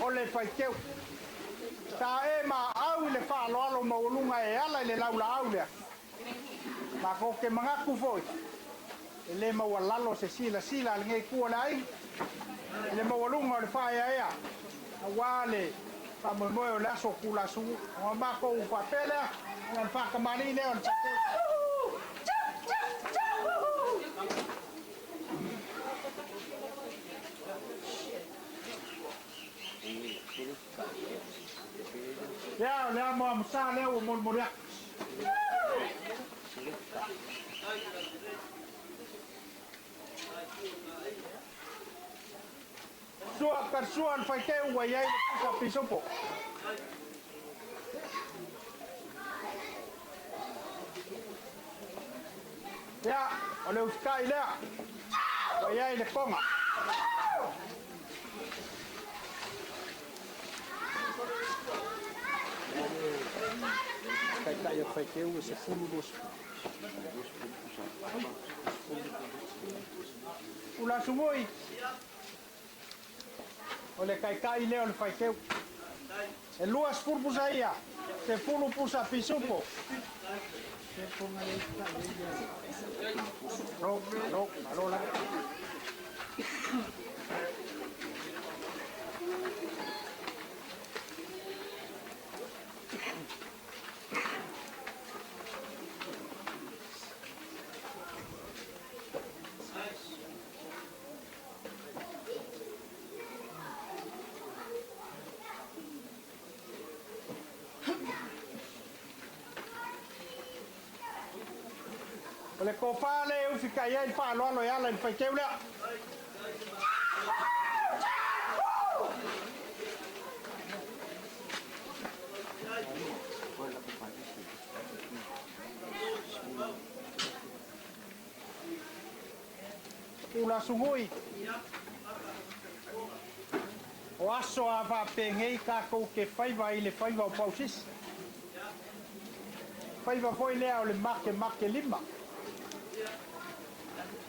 o le faiteu. Sa e maau i le faaaloalo maualuga e ala i le laulaau lea. Matou te manatu foi, e le maualalo se silasila a lenei itu o le aiga i le maualuga o le faaeaea aua le faamoemoe o le aso Tulasugui. Ona matou faapea lea, ona o le faatamalii lea o le faiteu. Ia, o le amoamosa lea ua molimoli atu. Sua ka sua le faiteu ua i ai le pusa pisupo. Ia, o le usitai lea ua i ai le koga. Taitai o faiteu e 12. Ulasugui, o le taitai lea o le faiteu. E 20 pusa ia, 10 pusa pisupo. Malo, malo, malo la. O le kofa le e ufika i ai le faaaloalo e ala i le faiteu lea. Ulasugui, o aso a faapegei tatou te faiva i le faiva o pausisi. Faiva foi lea o le make lima.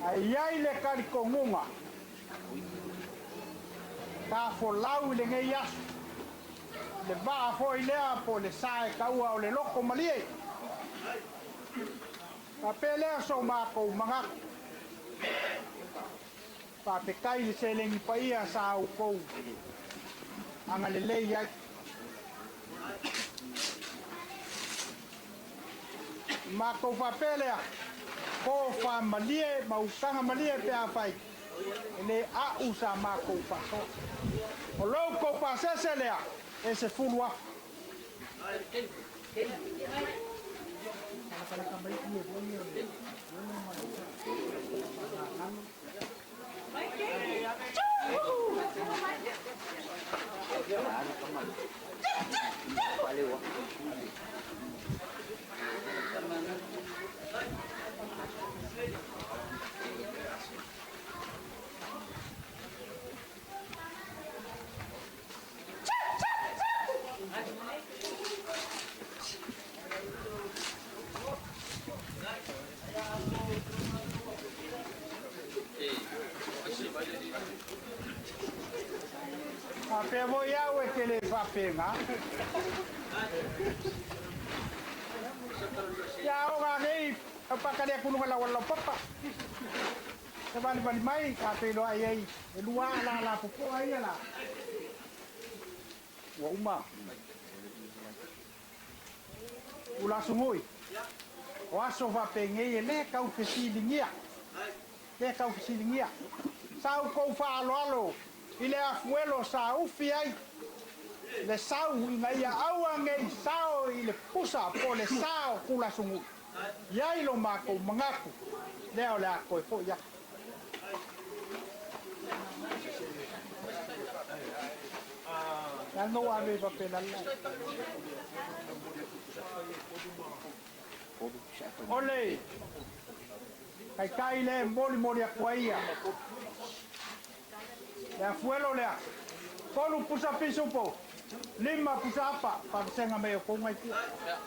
Ae i ai le talitonuga, ta folau i lenei aso, le vaa foi lea po o le sa e taua o le loto malie. Faapea lea so matou manatu. Faafetai le seleni paia sa outou agalelei ai. Matou faapea lea, tofa malie ma utaga malie pe afai e le a'u sa matou faasoa. O lou tou pasese lea e 10,000. Faapea foi au e te le faapega. Ia oga nei, au pakalia kulunga lau lau papa. Se vali vali mai, ka peiloa i ai, e lua la la popoa ia la. Ua uma. Ulasugui. O aso faapegei e lē kau fesiligia. Lē kau fesiligia. Sa outou faaaloalo i le afuelo sa ufi ai le sau ina ia aua nei sao i le pusa po le sa o Kulasugui. Iai lo matou manatu lea o le a toe fo'i atu. Leaga ua ave faapena. O le taitai le molimoli atu ai ia. Le afuelo lea, 3 pusa pisupo, 5 pusa apa, faavasega mai o kouga i tua.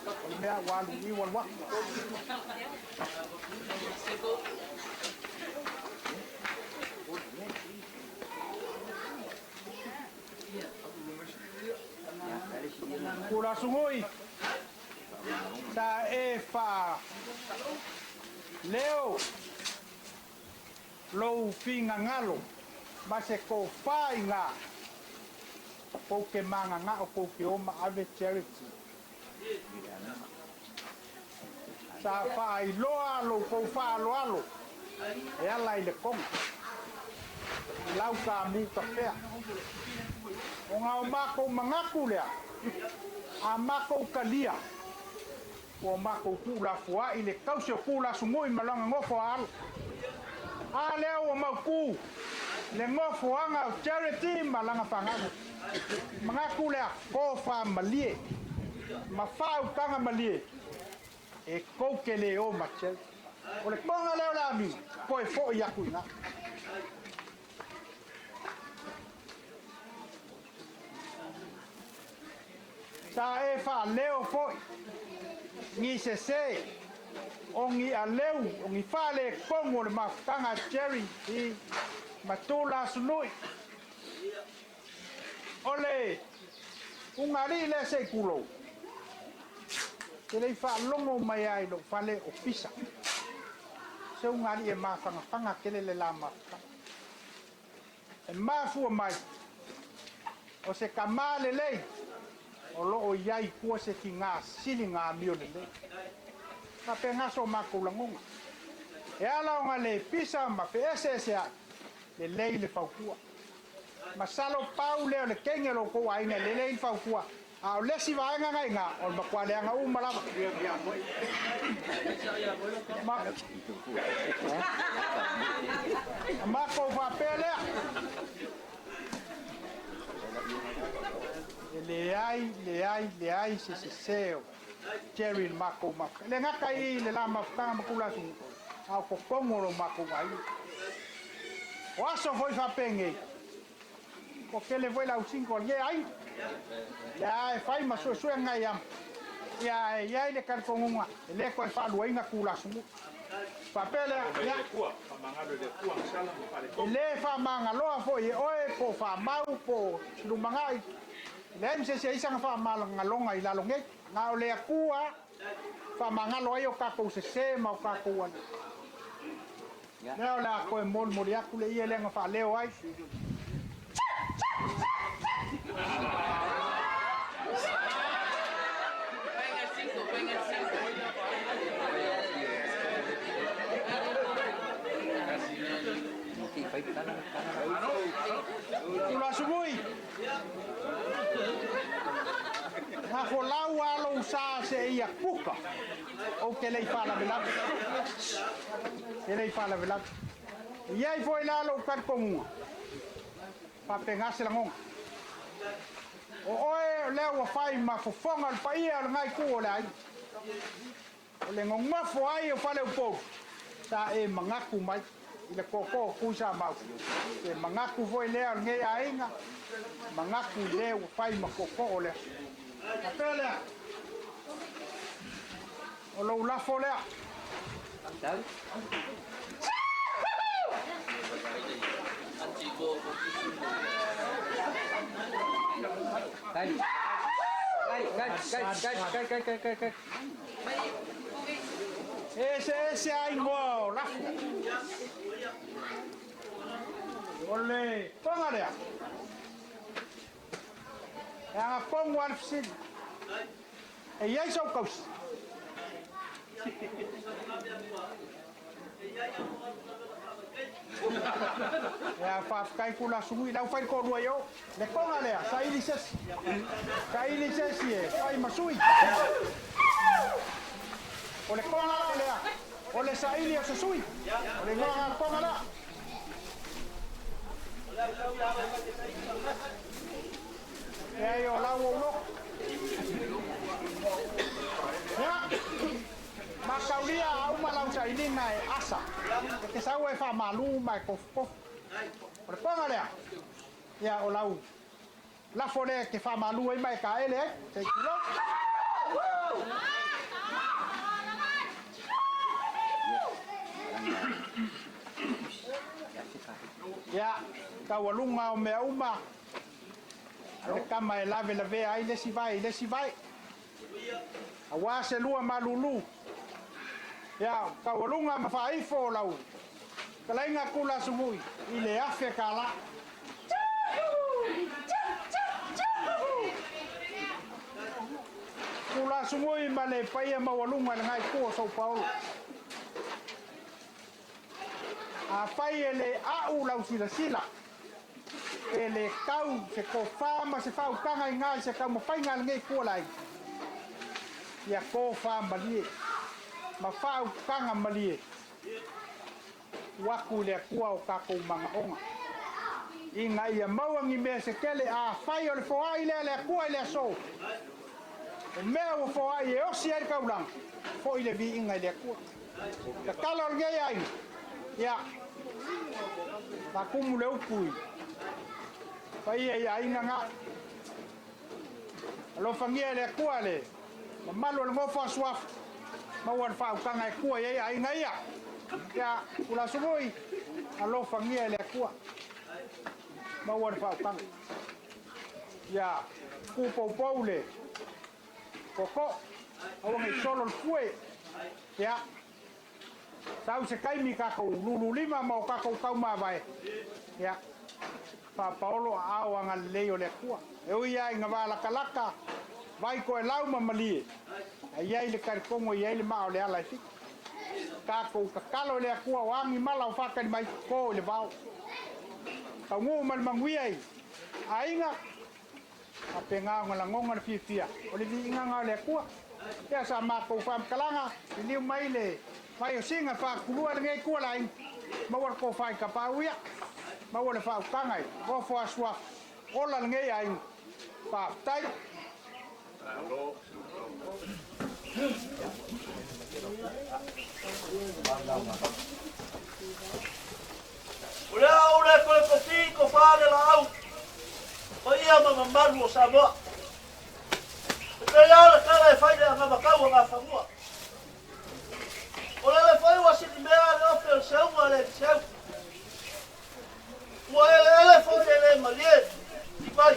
O le mea ua alu i alu atu. Kulasugui, sa e fa leo lou figagalo ma se tofā iga pou ke magaga'o pou ke o ma ave charity. Sa faailoa lou kou faaaloalo e ala i le koga lau kamu kafea. O ngā o mākou mangaku lea, a mākou kalia, ua makou tuulafoaʻi le tausi o Kulasugui ma laga nofo a alo. A lea ua mautu le nofoaga o Charity ma lana fanau. Manatu lea, tofa malie ma faautaga malie e tou te le o ma Charity. O le toga lea o le amio, toe fo'i atu i ina. Sa e faaleo foi ni sesē o ni aleu o ni faaletonu o le mafutaga a Jerry i Matulaasunui. O le ugali'i lea se i tulou, te le i faalogo mai lava i lou fale o pisa. Se ugali'i e mafanafana tele le la mafutaga. E mafua mai o se tamā lelei o loo i ai i tua se tigā sili ona amio lelei. E faapena so matou lagona. E ala ona le pisa ma feeseeseai, lelei le fautua. Masalo pau lea o le teine o lo outou aiga e lelei le fautua, a o le isi vaega na i ina, o le matua leaga uma lava. Ma matou faapea lea, e leai, leai, leai se sesē o Jerry i le matou mafutaga. E le gata i le la mafutaga ma Tulaasumu, a o totonu o lo matou aiga. O aso foi faapenei, ua tele foi le ausingo a lenei aiga. Ia e fai ma suesue nai ama. Ia e i ai le talitonuga e le toe faaluaina Tulaasumu. Faapea lea, ia, e le faamagaloa foi e oe po o faamau po o lumanai, e leai ma se isi e ai sana faamagaloga i lalo nei. Na o le Atua faamagalo ai o tatou sesē ma o tatou alii. Lea o le a toe molimoli atu le ie lea na faaleo ai. Tulasumui, na folau a lou sa seia kuka, ou te le i faalavelave. E le i faalavelave. E i ai foi la lou talitonuga, faapena se lagona. O oe o lea ua fai ma fofoga o le paia o lena itu o le aiga. O le nonofo ai o Faleupolu, sa e manatu mai i le tootoo o Tuisamau. Se manatu foi lea o lenei aiga, manatu i le ua fai ma tootoo lea. Faapea lea, o lou lafo lea. E eseese lava igoa o lafo. O le toga lea, e agatonu lava le fesili. E i ai sou tausi? Ia, faafetai Tulasumui, lau fai le toalua i o. Le toga lea, saili se isi. Saili se isi e fai ma sui. O le toga la lea, o le saili o se sui. O le igoa lena o le toga lea. Leai, o lau ou loto. Ia, mataulia a uma lau sailiga e asa, e te sau e faamalu ma e tofutofu. O le toga lea, ia, o lau lafo lea e te faamalu ai ma e taele ai, se i tulou. Ia, taualuga o mea uma, O le tama e lavelavea ai le isi vae i le isi vae, aua se lua malulu. Ia, taualuga ma faaifo o lau fetalaiga Tulasumui i le $1,000. Tulasumui ma le paia maualuga i lena itu o São Paulo. Afai e le a'u lau silasila, e le tau se tofa ma se faautaga i ina i se taumafaiga a lenei fualaai, ia tofa malie ma faautaga malie. tuu atu i le Atua o tatou manaoga. Ina ia maua ni mea se tele, afai o le foai lea a le Atua i le aso, o mea ua foai e osi ai le taulaga, foi le viiga i le Atua. Tatalo a lenei aiga, ia, faatumu le upu i paia i aiga na. Alofagia e le Atua le mamalu o le nofo a suafa, maua le faautaga e tua i ai aiga ia. Ia, Tulasului, alofagia e le Atua, maua le faautaga. Ia, tupoupou le tootoo, aua ne i solo le fue. Ia, sau se taimi tatou lululima ma o tatou taumavae, ia, faapaolo aao agalelei o le Atua. E ui lava ina valatalata, vai toelau ma malie, ae i ai le talitonu e i ai le maa o le ala e fika. Tatou tatalo i le Atua o a ni mala o faatali mai, to i le vao. Taunuu ma le manuia i aiga, faapena ona lagona le fiafia o le viiga o le Atua. Ia sa matou faamatalaga, liliu mai le vaiosina faatulua lenei tua laina, maua le tofa i tapaau ia, maua le faautaga i nofo a suafa, ola lenei aiga, faafetai. O le a ou le toe kofi tofa le laau, paia ma mamalu o Samoa. E pei lava le tala e fai le anavatau a Gafanua. O le le foi ua silimea le ofe o le seuga le seu. Ua eleele foi e le malie i vai.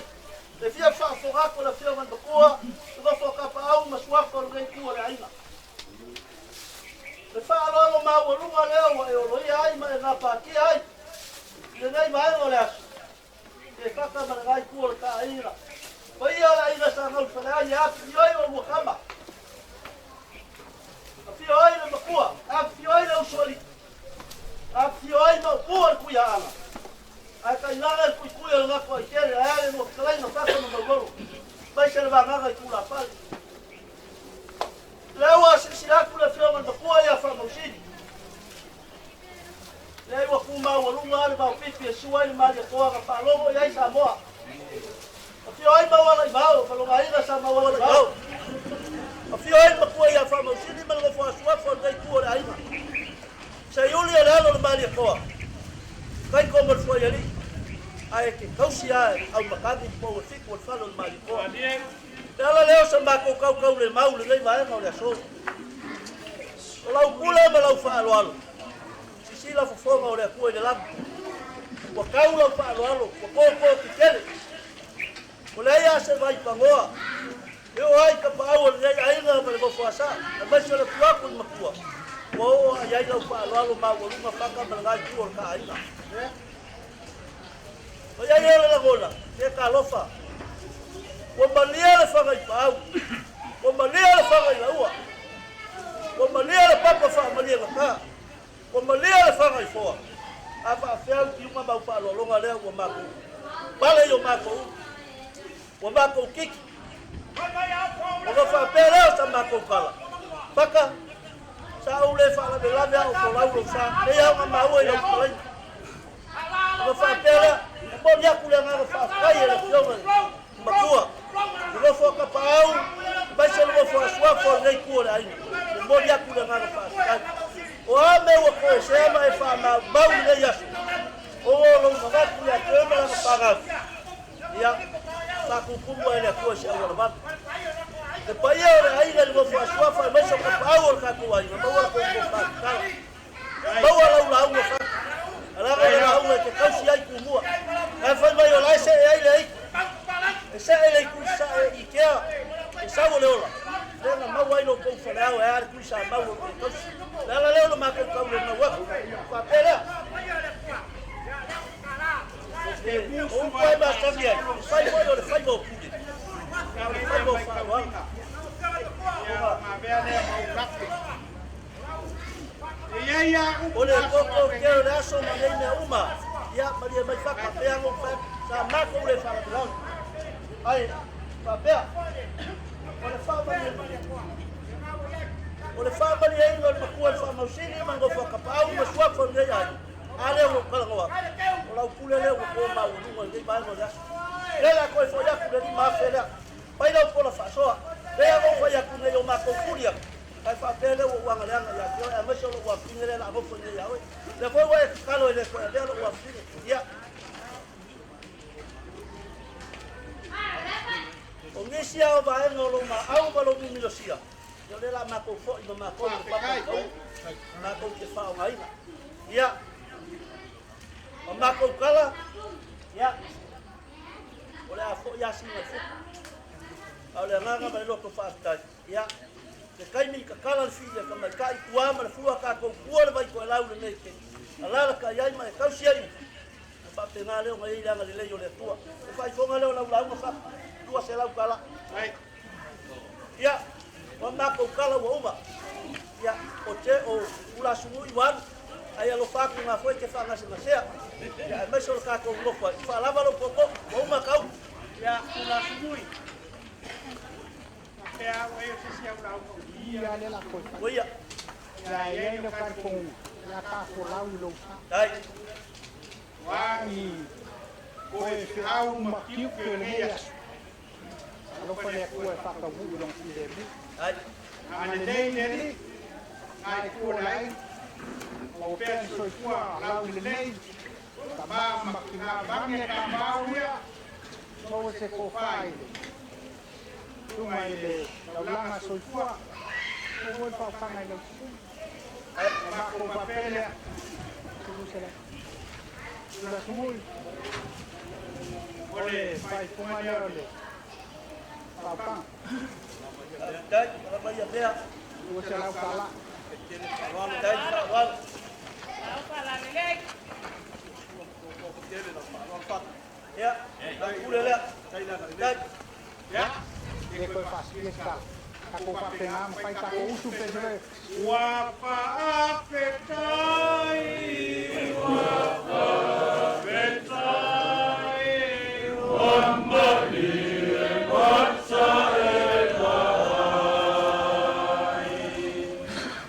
E fia faafofoga atu le Afioga i le Matua, le nofo a Tapaau ma suafa o lenei itu o le aiga. Le faaaloalo maualuga lea ua e oloia ai ma e gapatia ai i lenei vaega o le aso, e faka ma lena itu o le taaiga. Paia o le aiga sa gaufale ai e afifio ai oulua tama. Afio ai le matua, afifio ai le usoalii, afifio ai Maopu o le Tuiaana, ae tainane le tuitui o le Gatoaitele, ae a le lua fetalaiga Faka ma Maulolo, aemaise le vagaga i Tulafale. Lea ua silasila atu le Afioga i le Matua ia Faamausili, leai ua tu maualuga lava le vaopipi e sua ai le Malietoa na faalogo i ai Samoa. Afio ai Maualaivao, Falogaina sa Maualaivao. Afio ai le Matua ia Faamausili ma le nofo a suafa o lenei itu o le aiga. Seiuli o le alo o le Malietoa, Taiko ma le Fuaialii, ae ke tausi lava e Aumakagi i pou e fitu o le fale o le Malietoa. Le ala lea o sa matou tautaulemau i lenei vaega o le aso. O lau pule ma lau faaaloalo, sisila fofoga o le Atua i le lagi. Ua tau lau faaaloalo, ua koko tetele. Ua leai lava se vaipanoa e oo ai i tapaau o lenei aiga ma le nofo a sa, aemaise o le afio atu i le matua, ua oo lava i ai lau faaaloalo maualuga faka ma lena itu o le ta aiga. Ua i ai ea le lagona, se talofa, ua malie le faga i paau, ua malie le faga i laua, ua malie le papa faamaliegata, ua malie le faga i foa. A faafefea utiuga ma au faaaloaloga lea ua matou pale i o matou ulu, ua matou kiki. Ona faapea lea o sa matou tala, Faka, sa ou le faalavelave a o folau lou sa, nei a ona maua i lau fetalaiga. Ona faapea lea, momoli atu le agaga faafetai e le Afioga i le Matua, le nofo a Tapaau, aemaise le nofo a Suafa o lenei itu o le aiga. Momoli atu le agaga faafetai. O a mea ua toesea ma e faamaumau i lenei aso, ona o lou manatu ia te oe ma lana fanau, ia, faatutumu ai le Atua i se auala vave. Le paia o le aiga i le nofo a Suafa aemaise o Tapaau o le tatou aiga, maua la tou tofa tatala. Maua lau lauga fai. Alaga o le lauga e te tausi ai Tumua. Ae fai mai o la e see ai le aitu. E see le itu sae i kea e sau o le ola. Lea na maua ai lo tou faleao e a le tui sa mau o le tausi. Le ala lea o le matou tau le mau atu. Faapea lea. O upu ai masani ai, o fai foi o le faiva o pule. O le faiva o faaaloalo. O le koko ke o le aso ma nei mea uma, ia malie mai faka pea ngo fa sa matou le faalavelave. Ae faapea, o le faamalie o le faamalieina o le matua i le faamausili ma le nofo a Tapaau ma suafa o lenei aiga. A lea ua ou talanoa atu, o lau pule lea ua to maualuga i lenei vaega o le aso. Lea o le a toe foi atu le $5,000 lea. Fai lau pola faasoa. Lea ua ou fai atu nei o matou fuli atu, ae faapea lea ua ou agaleaga ia te oe, aemaise o lou afafine lea o le a nofo iinei ia oe. Lea foi ua e tatalo e le toe avea lou afafine. Ia. O nisi lava o vaega o lou maau ma lou mimilosia, ia o lea o le a matou foi ma matou i le papa i tau, matou te faaaogaina. Ia, ma matou tala, ia, o le a foi lava sina i futu. A o le agaga ma le loto faafetai, ia, se taimi tatala le fili a tamaitai, tua ma le fua, tatou tua le vai toelau lenei te alalatai ai ma e tausi ai uta, Ona faapena lea ona i ai le agalelei o le Atua. O le faaifoga lea o lau lauga Fatu, $200. Ia, o a matou tala ua uma. Ia, o te o Ulasumui ua alu, ae alofa atu na foi e te faagasegasea. Ia, aemaise o le tatou nofo ai. Faalava lou tootoo, ua uma kau. Ia, Ulasumui. Faapea au ai o se isi au lauga Ia le la koe. Ua ia. Ia e i ai le talifonuga, ia ta folau i lou sa. Dai. Ua ni koe feau ma tiute o lenei aso. Alofa le Atua e faatauvuu i lona filemu. Dai. Agalelei le Alii, na i tua o le aiga, maua pea le soifua laulelei, tama ma tina vaeane tamau ia, maua se tofa i le susuga i le taulaga soifua, maua foi le faautaga i lau susuga. Ona matou faapea lea, Tulasumui, o le faaipoga lea o le faautaga. Faafetai, lava ia mea. $200. Faafetai, faaaloalo. Ia, lau pule lea. Faafetai. Ia, le toe faasilia se tala. Tatou faapena ma fai tatou usu pe se Ua faafetai, ua faafetai, ua malie mata e vaai.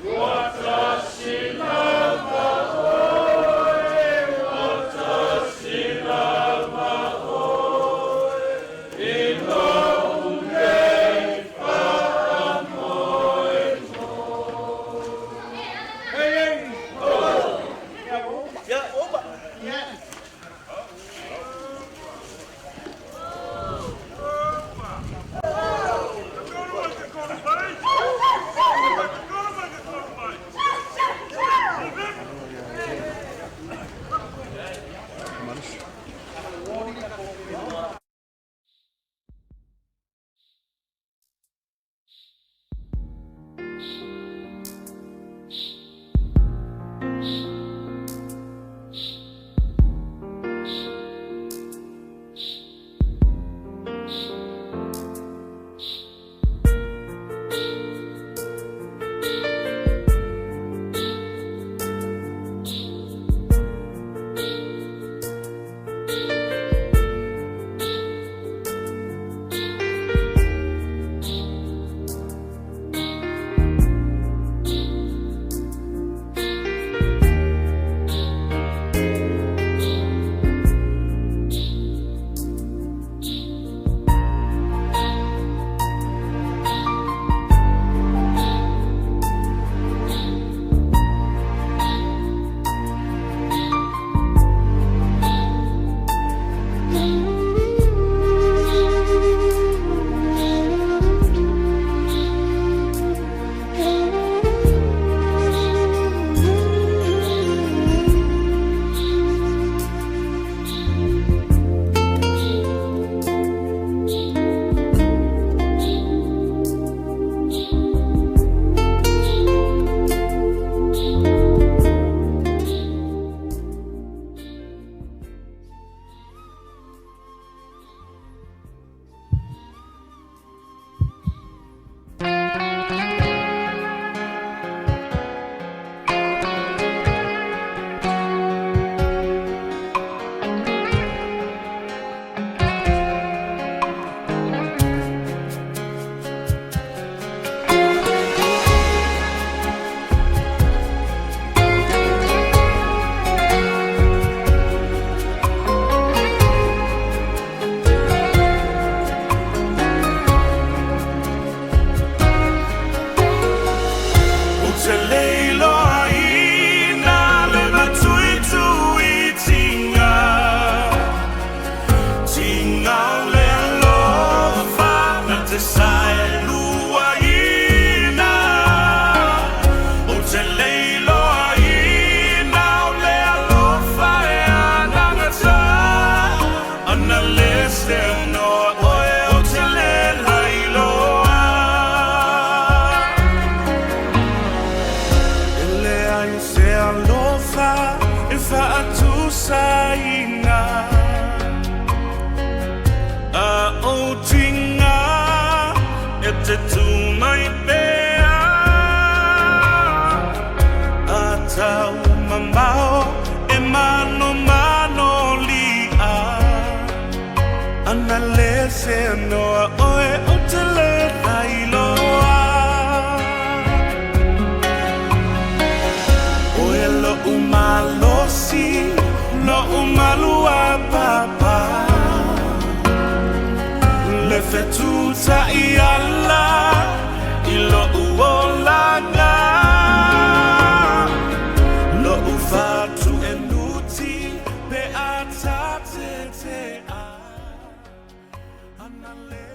Ua tasi lava oe, ua tasi lava oe, i lou nei faamoemoe. Hey, hey! Tuta'i ala i lo'u olaga Lo'u fatu e nuti pe a tatete'a Ana le.